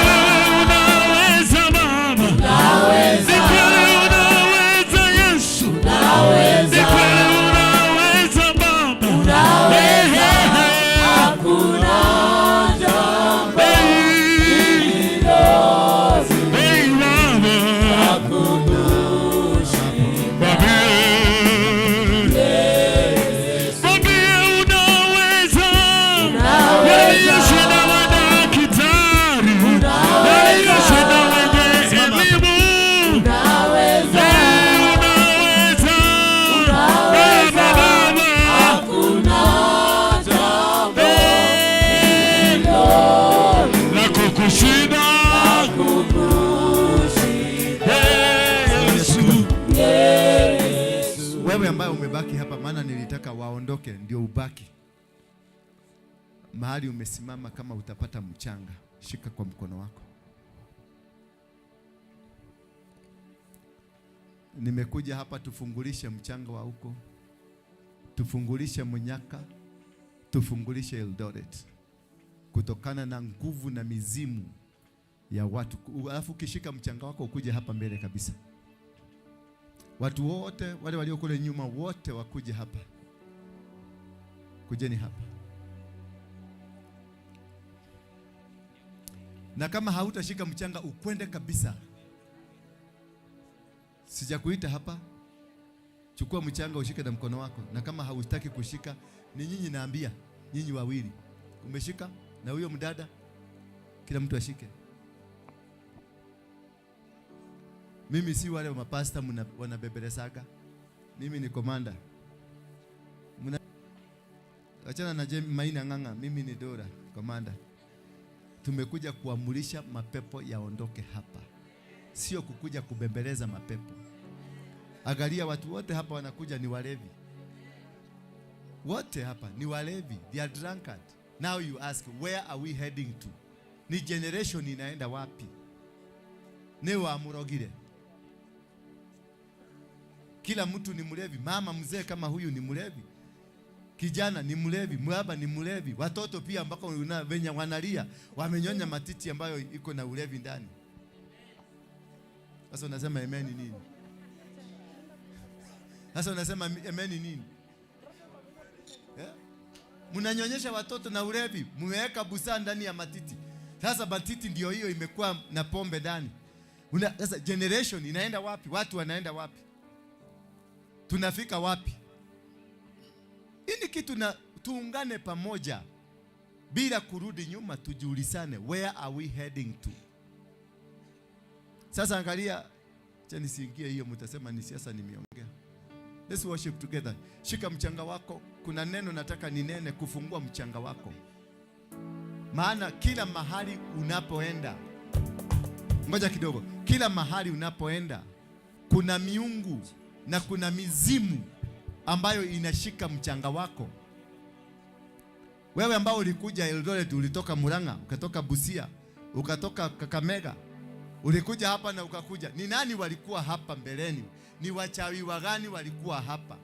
wewe unaweza Baba. Ni kweli unaweza Yesu. Ni kweli unaweza Baba. Hakuna jambo lililo gumu la kukushinda. Mwambie unaweza. Yaliyoshinda madaktari, yaliyoshinda wenye elimu. Unaweza. Unaweza. Baba, Baba. Hakuna jambo lililo La kukushinda. Yesu. Wewe ambaye umebaki hapa, maana nilitaka waondoke ndio ubaki mahali umesimama. Kama utapata mchanga, shika kwa mkono wako. Nimekuja hapa tufungulishe mchanga wa huko, tufungulishe Munyaka, tufungulishe Eldoret kutokana na nguvu na mizimu ya watu. Alafu ukishika mchanga wako ukuje hapa mbele kabisa. Watu wote wale walio kule nyuma wote wakuje hapa. Kujeni hapa. Na kama hautashika mchanga ukwende kabisa. Sijakuita hapa. Chukua mchanga ushike na mkono wako. Na kama hautaki kushika, ni nyinyi naambia, nyinyi wawili. Umeshika na huyo mdada, kila mtu ashike. Mimi si wale wa mapasta wanabebelesaga. Mimi ni komanda. Achana na James Maina Ng'ang'a, mimi ni Dora komanda. Tumekuja kuamurisha mapepo yaondoke hapa, sio kukuja kubembeleza mapepo. Angalia watu wote hapa wanakuja ni walevi. Wote hapa ni walevi, they are drunkard. Now you ask, where are we heading to? Ni generation inaenda wapi? Ne wa murogire. Kila mtu ni mlevi. Mama mzee kama huyu ni mlevi, kijana ni mlevi, mbaba ni mlevi, watoto pia ambako wenye wanalia wamenyonya matiti ambayo iko na ulevi ndani. Sasa unasema amen nini? Sasa unasema amen nini? Yeah? Mnanyonyesha watoto na ulevi, mmeweka busaa ndani ya matiti. Sasa matiti ndio hiyo imekuwa na pombe ndani. Sasa generation inaenda wapi? Watu wanaenda wapi? Tunafika wapi? Hii ni kitu na tuungane pamoja bila kurudi nyuma, tujiulizane where are we heading to? Sasa angalia, acha nisiingie hiyo, mtasema ni siasa nimeongea. Let's worship together. Shika mchanga wako. Kuna neno nataka ninene kufungua mchanga wako. Maana kila mahali unapoenda, ngoja kidogo, kila mahali unapoenda kuna miungu na kuna mizimu ambayo inashika mchanga wako. Wewe ambao ulikuja Eldoret, ulitoka Murang'a, ukatoka Busia, ukatoka Kakamega, ulikuja hapa na ukakuja. Ni nani walikuwa hapa mbeleni? Ni wachawi wagani walikuwa hapa?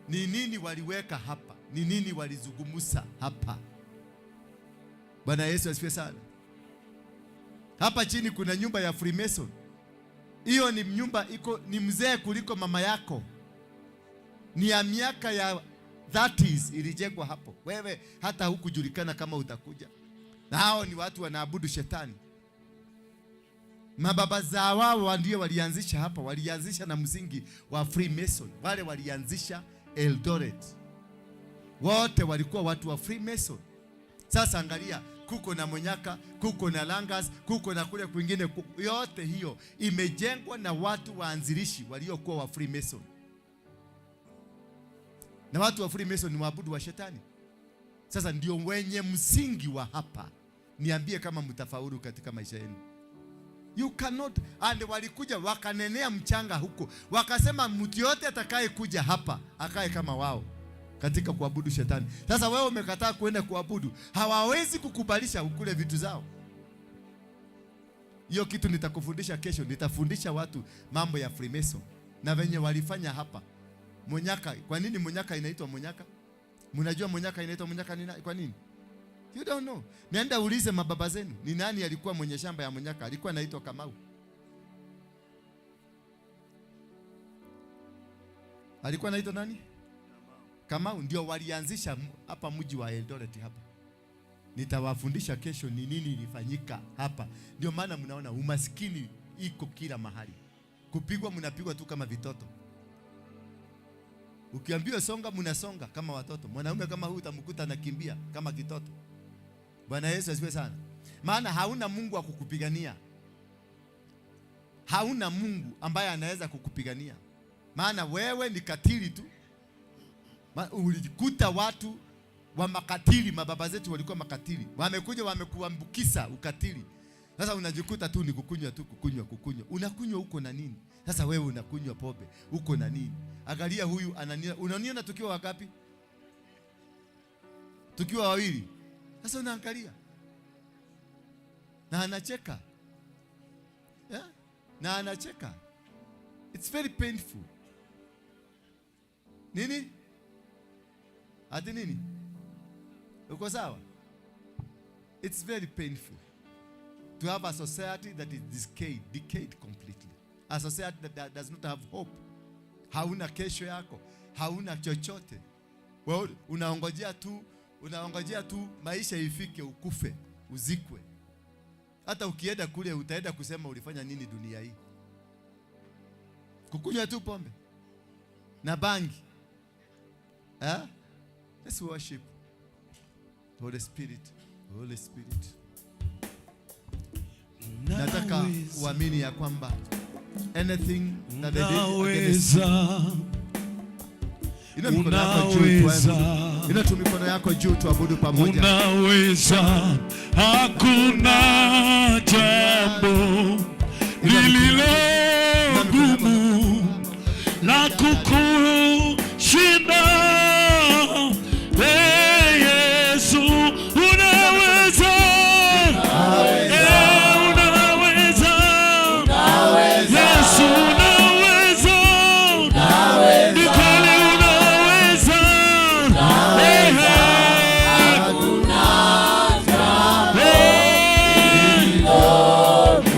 Ni nini waliweka hapa? Ni nini walizungumza hapa? Bwana Yesu asifiwe sana. Hapa chini kuna nyumba ya Freemason. Hiyo ni nyumba iko ni mzee kuliko mama yako, ni ya miaka ya 30s ilijengwa hapo. Wewe hata hukujulikana kama utakuja. Na hao ni watu wanaabudu shetani. Mababa za wao ndio walianzisha hapa, walianzisha na msingi wa Freemason. Wale walianzisha Eldoret, wote walikuwa watu wa Freemason. Sasa angalia, kuko na Munyaka, kuko na Langas, kuko na kule kwingine, yote hiyo imejengwa na watu waanzilishi waliokuwa wa Freemason. Na watu wa Freemason ni waabudu wa shetani. Sasa ndio wenye msingi wa hapa. Niambie kama mtafaulu katika maisha yenu. You cannot. And walikuja wakanenea mchanga huko, wakasema mtu yote atakaye kuja hapa akae kama wao katika kuabudu shetani. Sasa wewe umekataa kuenda kuabudu, hawawezi kukubalisha ukule vitu zao. Hiyo kitu nitakufundisha kesho. Nitafundisha watu mambo ya Freemason na venye walifanya hapa Munyaka. Kwa nini Munyaka inaitwa Munyaka? Mnajua Munyaka inaitwa Munyaka nina, kwa nini? You don't know. Nenda ulize mababa zenu, ni nani alikuwa mwenye shamba ya Munyaka? Alikuwa anaitwa Kamau. Alikuwa anaitwa nani? Kamau. Ndio walianzisha hapa mji wa Eldoret hapa. Nitawafundisha kesho ni nini ilifanyika hapa. Ndio maana mnaona umaskini iko kila mahali. Kupigwa mnapigwa tu kama vitoto. Ukiambiwa songa mnasonga kama watoto. Mwanaume kama huyu utamkuta anakimbia kama kitoto. Bwana Yesu asifiwe sana. Maana hauna Mungu wa kukupigania. Hauna Mungu ambaye anaweza kukupigania. Maana wewe ni katili tu. Ulikuta watu wa makatili, mababa zetu walikuwa makatili. Wamekuja wamekuambukiza ukatili. Sasa unajikuta tu ni kukunywa tu, kukunywa, kukunywa. Unakunywa uko na nini? Sasa wewe unakunywa pombe, uko na nini? Angalia huyu anania, unaniona tukiwa wangapi? Tukiwa wawili. Sasa unaangalia. Na anacheka. Yeah? Na anacheka. It's very painful. Nini? Ati nini? Uko sawa? It's very painful to have a society that is decayed completely. A society that does not have hope. Hauna kesho yako, hauna chochote. Well, unaongojea tu maisha ifike ukufe, uzikwe. Hata ukienda kule utaenda kusema ulifanya nini dunia hii? Kukunywa tu pombe na bangi. Eh? Let's worship Holy Spirit. Holy Spirit. Nataka uamini ya kwamba anything that they did against you. Inua mikono yako juu tuabudu. Inua tu mikono yako juu tuabudu pamoja. Unaweza, hakuna jambo lililo gumu la kukushinda. Yesu, unaweza. Unaweza. Yesu, unaweza. Ni kweli unaweza.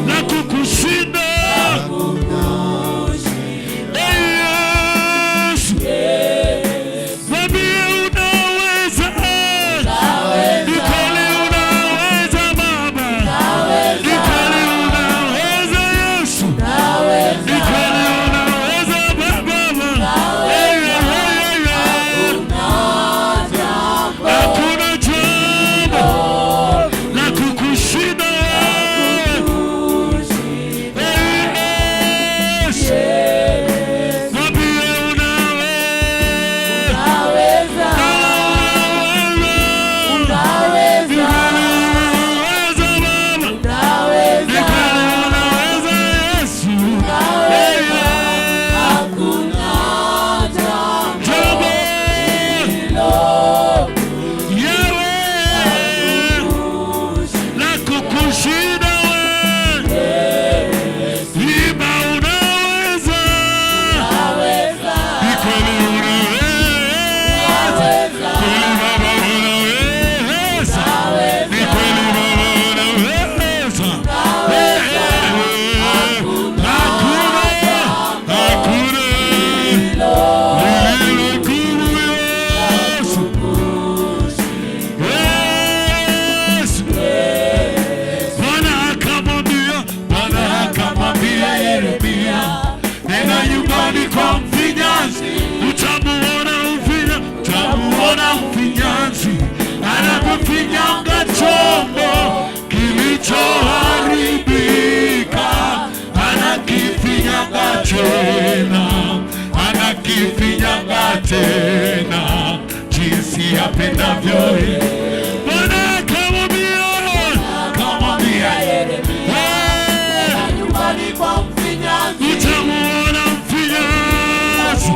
La kukushinda. Tena jinsi apendavyo. Bwana akamwambia, akamwambia Yeremia, nyumbani kwa mfinyanzi utamuona mfinyanzi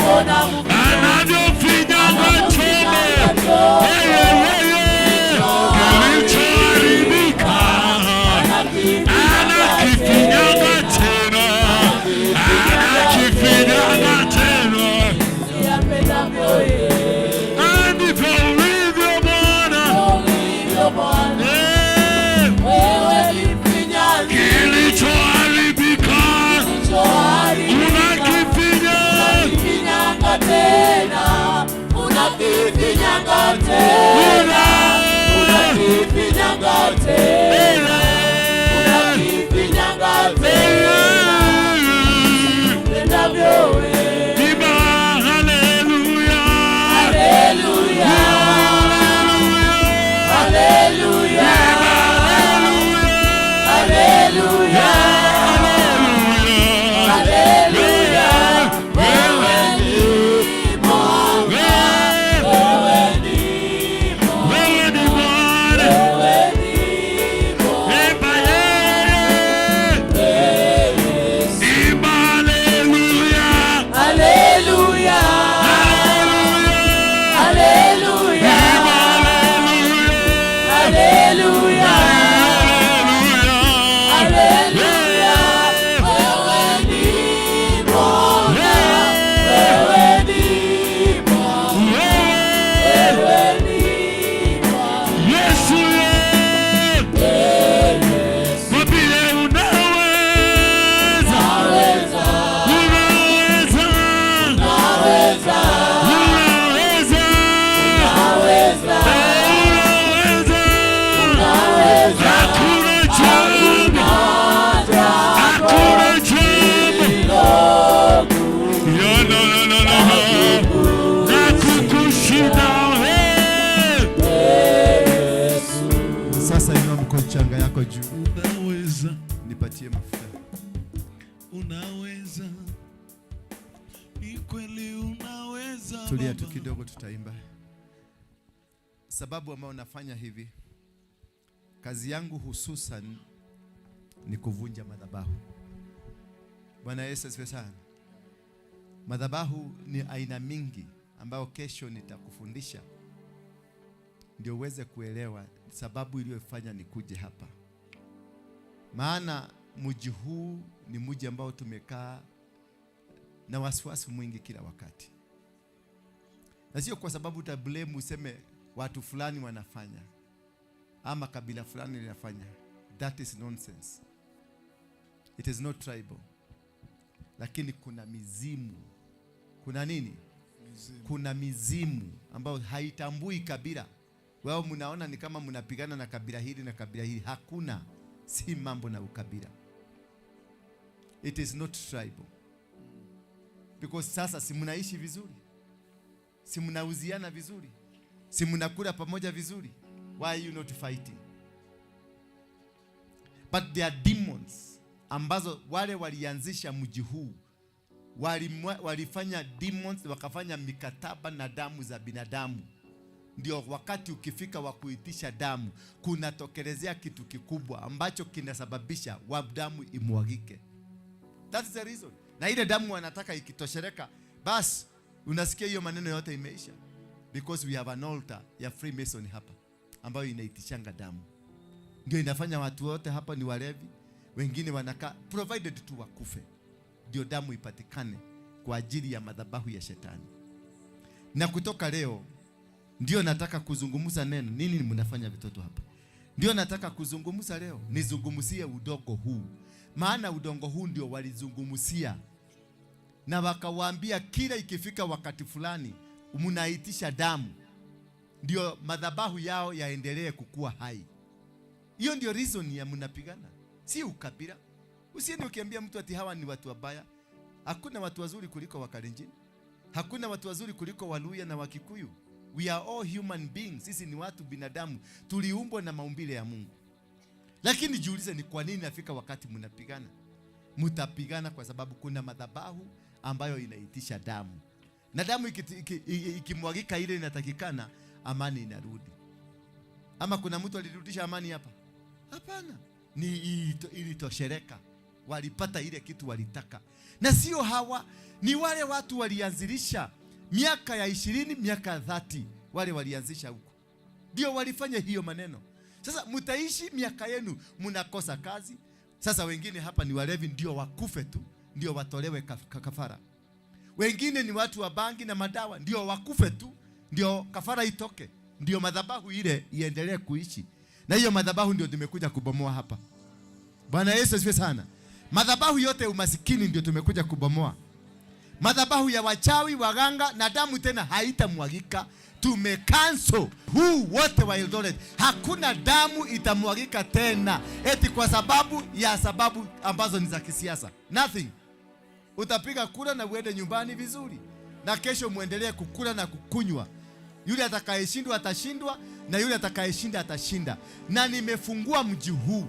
anavyofinyanga chombo kilichoharibika, anakifinyanga tena, anakifinyanga tena. Ndivyo ulivyo Bwana, kilichoharibika unakifinyanga tena, unakifinyanga tena, unakifinyanga tena, unakifinyanga tena, upendavyo wewe. Imba haleluya, Haleluya, haleluya, haleluya, haleluya. Wewe ni Bwana, wewe ni wewe ni Bwana, wewe ni imba yeye, imba haleluya, Haleluya, haleluya, haleluya, haleluya. Wewe ni Bwana, wewe ni Bwana, wewe ni Yesu, mwambie unaweza, Unaweza, unaweza, unaweza, unaweza, unaweza, unaweza, unaweza. Hakuna jambo, hakuna jambo Yo, no, no, no, no, no. Na kukushinda wewe. Sasa inua mkono changa yako juu. Unaweza, Nipatie mafuta. unaweza, ni kweli unaweza. Tulia tu Baba. kidogo, tutaimba. Sababu ambayo nafanya hivi, kazi yangu hususan ni kuvunja madhabahu. Bwana Yesu asifiwe sana. Madhabahu ni aina mingi ambayo kesho nitakufundisha ndio uweze kuelewa sababu iliyofanya nikuje hapa. Maana mji huu ni mji ambao tumekaa na wasiwasi mwingi kila wakati, na sio kwa sababu utablame useme watu fulani wanafanya ama kabila fulani linafanya. That is nonsense. It is not tribal. Lakini kuna mizimu, kuna nini? Mizimu. Kuna mizimu ambayo haitambui kabila. Wao mnaona ni kama mnapigana na kabila hili na kabila hili. Hakuna, si mambo na ukabila. It is not tribal. Because sasa si mnaishi vizuri, si mnauziana vizuri, si mnakula pamoja vizuri. Why are you not fighting? But there are demons ambazo wale walianzisha mji huu walifanya demons, wakafanya mikataba na damu za binadamu. Ndio wakati ukifika wa kuitisha damu, kunatokelezea kitu kikubwa ambacho kinasababisha wa damu imwagike. That is the reason. Na ile damu wanataka ikitosheleka, basi unasikia hiyo maneno yote imeisha. Because we have an altar ya Freemason hapa ambayo inaitishanga damu. Ndio inafanya watu wote hapa ni walevi, wengine wanakaa provided tu wakufe, ndio damu ipatikane kwa ajili ya madhabahu ya shetani. Na kutoka leo ndio nataka kuzungumza neno. Nini mnafanya vitoto hapa? Ndio nataka kuzungumza leo, nizungumzie udongo huu, maana udongo huu ndio walizungumzia na wakawaambia kila ikifika wakati fulani mnaitisha damu, ndio madhabahu yao yaendelee kukua hai. Hiyo ndio reason ya mnapigana, si ukabila. Usiende ukiambia mtu ati hawa ni watu wabaya. Hakuna watu wazuri kuliko Wakalenjin, hakuna watu wazuri kuliko Waluya na Wakikuyu. We are all human beings. Sisi ni watu binadamu, tuliumbwa na maumbile ya Mungu. Lakini jiulize, ni kwa nini nafika wakati mnapigana? Mtapigana kwa sababu kuna madhabahu ambayo inaitisha damu, Na damu ikimwagika ile inatakikana, amani inarudi. Ama kuna mtu alirudisha amani hapa? Hapana. Ni ilitoshereka. Walipata ile kitu walitaka. Na sio hawa, ni wale watu walianzilisha miaka ya 20, miaka ya 30, wale walianzisha huko. Ndio walifanya hiyo maneno. Sasa mtaishi miaka yenu mnakosa kazi. Sasa wengine hapa ni walevi, ndio wakufe tu, ndio watolewe kafara. Wengine ni watu wa bangi na madawa, ndio wakufe tu, ndio kafara itoke, ndio madhabahu ile iendelee kuishi. Na hiyo madhabahu ndio tumekuja kubomoa hapa. Bwana Yesu asifiwe sana. Madhabahu yote umasikini ndio tumekuja kubomoa. Madhabahu ya wachawi, waganga na damu tena haitamwagika. Tumecancel huu wote wa Eldoret. Hakuna damu itamwagika tena eti kwa sababu ya sababu ambazo ni za kisiasa. Nothing. Utapiga kura na uende nyumbani vizuri, na kesho muendelee kukula na kukunywa. Yule atakayeshindwa atashindwa, na yule atakayeshinda atashinda. Na nimefungua mji huu.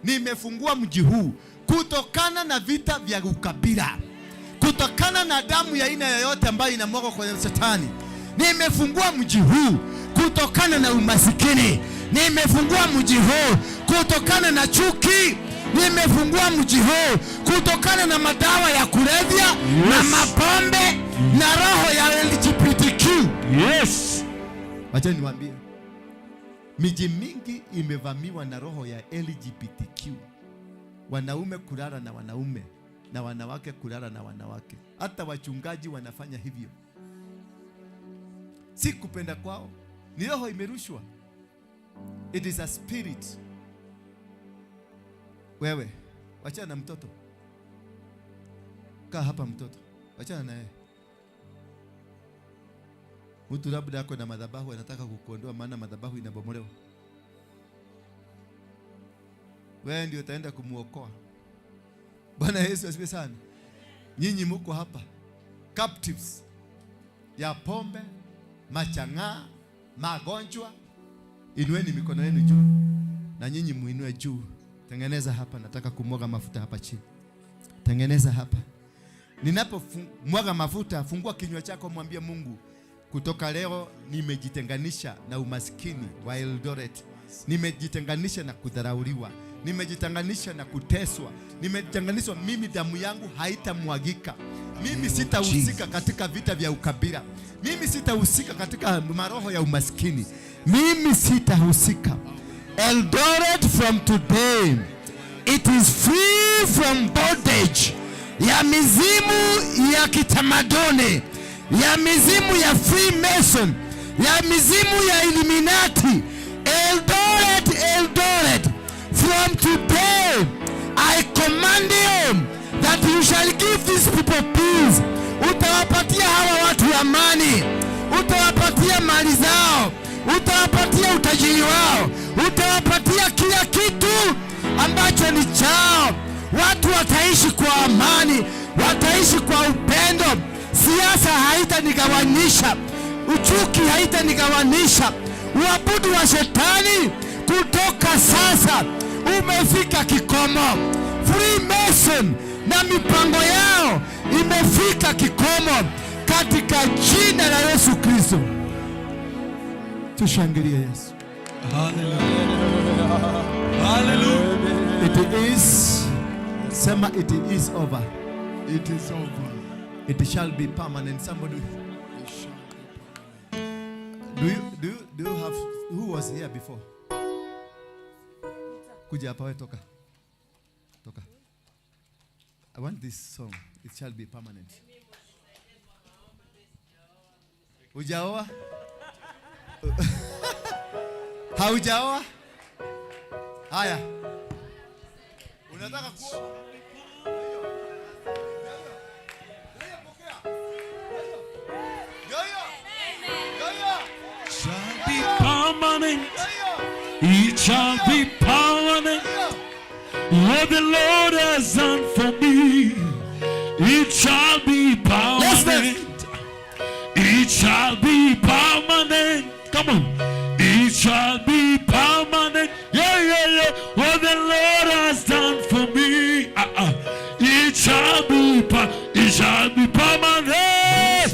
Nimefungua mji huu kutokana na vita vya ukabila, kutokana na damu ya aina yoyote ambayo inamwagwa kwenye shetani. Nimefungua mji huu kutokana na umasikini. Nimefungua mji huu kutokana na chuki. Nimefungua mji huu kutokana na madawa ya kulevya, na mapombe na roho ya LGBTQ. Yes. Wacha niwaambie, miji mingi imevamiwa na roho ya LGBTQ. Wanaume kulala na wanaume na wanawake kulala na wanawake. Hata wachungaji wanafanya hivyo. Si kupenda kwao, ni roho imerushwa. It is a spirit. Wewe, wachana na mtoto. Kaa hapa mtoto. Wachana na yeye. Mtu labda ako na madhabahu anataka kukuondoa, maana madhabahu inabomolewa. Wewe ndio utaenda kumuokoa. Bwana Yesu asifiwe sana. Nyinyi mko hapa captives ya pombe, machang'aa, magonjwa. Inueni mikono yenu juu, na nyinyi muinue juu. Tengeneza hapa, nataka kumwaga mafuta hapa chini. Tengeneza hapa. Ninapomwaga mafuta, fungua kinywa chako, mwambie Mungu, kutoka leo nimejitenganisha na umaskini wa Eldoret. Nimejitenganisha na kudharauliwa. Nimejitenganisha na kuteswa. Nimejitenganisha, mimi damu yangu haitamwagika. Mimi sitahusika katika vita vya ukabila. Mimi sitahusika katika maroho ya umaskini. Mimi sitahusika. Eldoret from today, it is free from bondage ya mizimu ya kitamaduni, ya mizimu ya Freemason, ya mizimu ya Illuminati. Eldoret, Eldoret, from today I command you that you shall give these people peace. Utawapatia hawa watu amani, utawapatia mali zao, utawapatia utajiri wao, utawapatia kila kitu ambacho ni chao. Watu wataishi kwa amani, wataishi kwa upendo. Siasa haitanigawanisha, uchuki haitanigawanisha. Uabudu wa shetani kutoka sasa umefika kikomo. Freemason na mipango yao imefika kikomo katika jina la Yesu Kristo. Tushangilie Yesu. Hallelujah. It is, sema it is over. It is over. It shall be permanent. Somebody, do you have, who was here before? Kuja hapa wewe, toka. Toka. I want this song. It shall be permanent. Hujaoa? Haujaoa? Haya. Unataka kuoa? Shall be permanent. It shall be permanent. What the Lord has done for me, it shall be permanent. It shall be permanent. Come on. It shall be permanent. Yeah, yeah, yeah. What the Lord has done for me, it shall be it shall be permanent.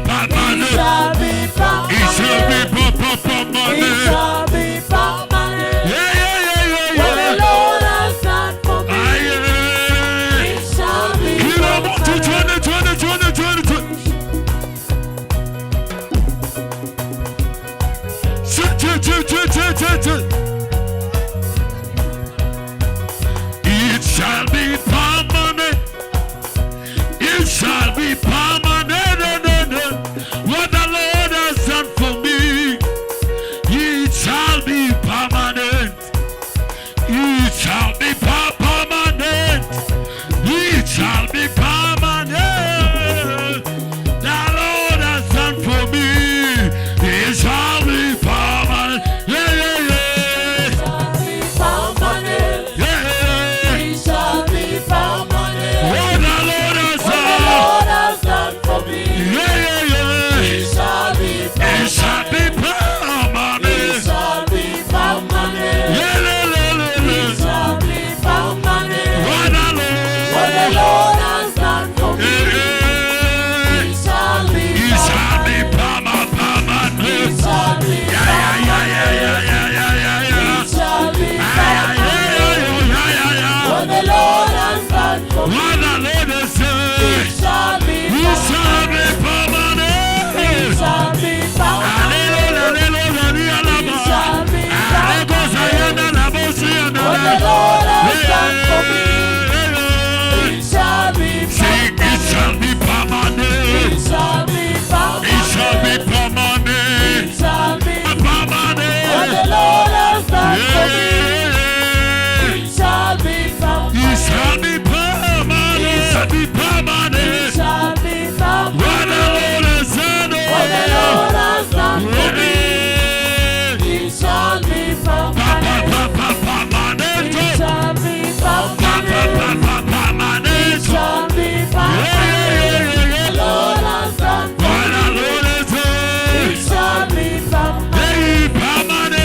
Permanent. It shall be permanent. It shall be permanent. It shall be permanent. Yeah, yeah, yeah, yeah, What the yeah. Lord has done for me. Aye. It shall be Kila mtu permanent. twende, twende, twende, twende, twende. Ch. It shall be permanent. It shall be permanent. What the Lord has done for me, it shall be permanent. It shall be permanent. It shall be permanent. The Lord has done for me. It shall be permanent. Yeah, yeah, yeah. It shall be permanent. Yeah. It shall be permanent. What the Lord has What the done. Lord has done for me. Yeah, yeah, yeah. It shall be It shall be permanent. It shall be permanent. Yeah, yeah, yeah, yeah, yeah. It shall be permanent. What the Lord. What the Lord has done for me. Yeah. It shall be It shall be permanent. It shall be Yeah, yeah, yeah, yeah, yeah, yeah, yeah, yeah, yeah. It shall be Yeah, yeah, yeah, yeah, yeah, yeah. What the Lord has done for me. What the Lord has done. It shall be It shall be permanent. It shall be permanent. It shall be permanent. What the Lord has done for me. It shall be Sing, it shall be permanent. It shall be It shall be permanent. permanent. It shall be Permanent. What the Lord has done for me. Yeah. It shall be It shall permanent. be permanent. It shall be permanent. It shall be What the permanent. Lord has done. What the Lord has done for me. Yeah. It shall be permanent. Permanent. It shall be permanent. Permanent. It shall be permanent. The Lord has done for What the me. Lord has done. It shall be permanent. Hey, It permanent.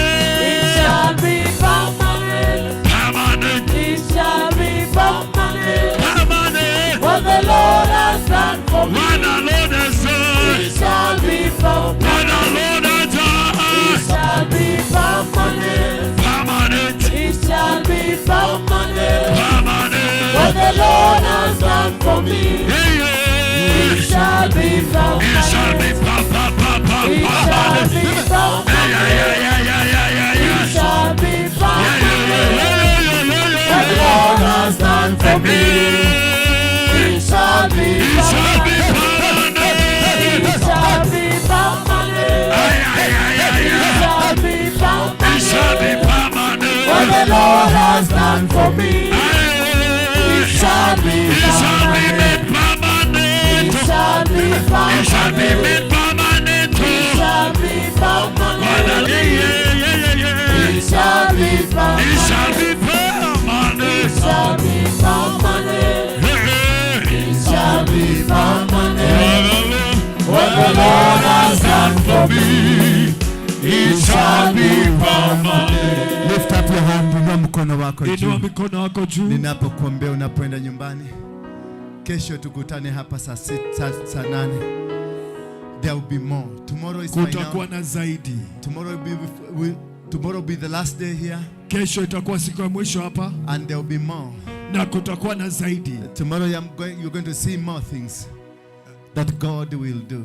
shall be permanent. Permanent. It shall be permanent. Permanent. What the Lord has done for me. What the Lord has done. It shall be What the permanent. Lord has done. It shall be permanent. Permanent. It shall be permanent. Permanent. What the Lord has done for me. Yeah, yeah. It shall be It shall be permanent. It shall permanent. be Yeah, permanent. yeah, yeah, yeah, yeah, yeah, yeah. It shall be Yeah, yeah, permanent. yeah, yeah, yeah, yeah, What the yeah. Lord has done for me. It shall be It shall be permanent. permanent. It shall be permanent. Ay, ay, ay, ay, It ay. shall be It shall be permanent. permanent. What the Lord has done for me. Ay. It shall be It shall be made permanent. permanent. It shall be It shall be permanent. made permanent. It shall be permanent. Yeah, yeah, yeah, yeah, yeah. It shall be It shall permanent. be permanent. It shall be permanent. Yeah. It shall be permanent. What the Lord has done for me. It shall be permanent. Lift up your hand, inua mkono wako Inua juu. mikono yako juu. Ninapokuombea unapoenda nyumbani, kesho tukutane hapa saa sita, saa 8. There will be more. Tomorrow is Kutakuwa final. na zaidi. Tomorrow will be the last day here, Kesho itakuwa siku ya mwisho hapa and there will be more. na kutakuwa na zaidi. Tomorrow you're going to see more things that God will do.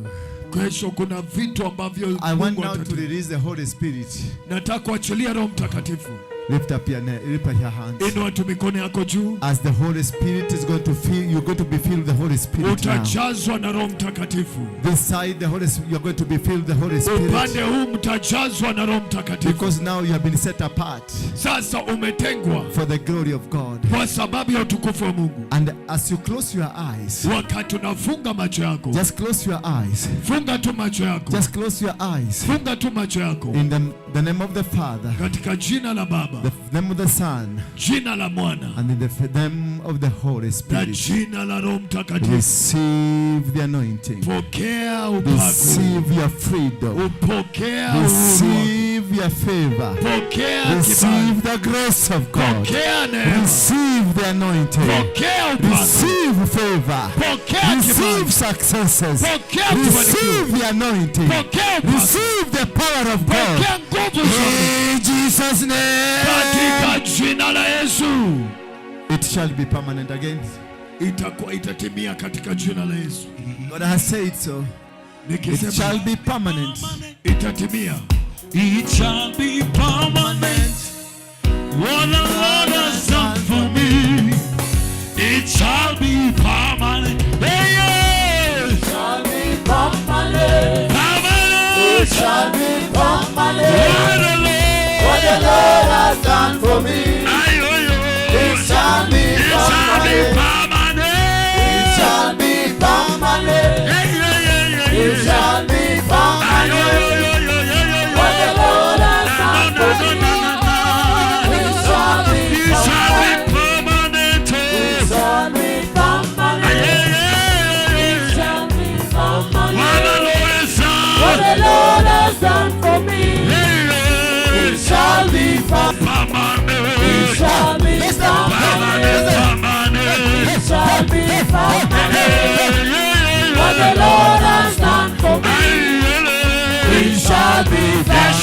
Kesho kuna vitu ambavyo I want Mungu now to atatenda. release the Holy Spirit. Nataka kuachilia Roho Mtakatifu. Lift up your lift up your hands. Inua tu mikono yako juu. As the Holy Spirit is going to fill, you're going to be filled with the Holy Spirit now. Utajazwa na Roho Mtakatifu. This side, the Holy Spirit, you're going to be filled with the Holy Upande Spirit. huu mtajazwa na Roho Mtakatifu. Because now you have been set apart Sasa umetengwa for the glory of God. kwa sababu ya utukufu wa Mungu. And as you close your eyes, Wakati unafunga macho yako, just close your eyes. funga tu macho yako, Just close your eyes. funga tu macho yako In the name of the Father, katika jina la Baba, the name of the Son, jina la Mwana and in the name of the Holy na Spirit. jina la Roho Mtakatifu. Receive the anointing. Pokea upako, Receive your freedom. upokea uhuru wako. Receive Receive your favor. Pokea Receive the grace of God. Pokea neema. Receive the anointing. Pokea upako. Receive favor. Pokea Receive kibali. successes. Pokea kufanikiwa. Receive the anointing. Pokea upako. Receive the power of God. Pokea nguvu za Mungu. In Jesus' name. Katika jina la Yesu. It shall be permanent again. Itakuwa itatimia katika jina la Yesu. God has said so. It Nikisema shall be permanent. itatimia. It shall be permanent. What the Lord has done for me, it shall be permanent. Hey, yeah. It shall be permanent. Permanent. It shall be permanent. What the Lord, What the Lord has done for me. Aye, oh, oh. It shall be It shall be permanent. permanent. It shall be permanent. Hey, yeah, yeah, yeah, It yeah. shall be Aye, oh, permanent. oh, oh, oh, yeah, yeah, What the yeah. Lord has done No, for no, me. no, no, no. It shall be It shall be permanent. permanent. It shall be permanent. Aye, yeah, yeah, yeah. It shall be What the permanent. Lord has done. What the Lord has done for me. Yeah, It shall be permanent. It shall be permanent. It shall be permanent. What the Lord has done for me. It shall be permanent.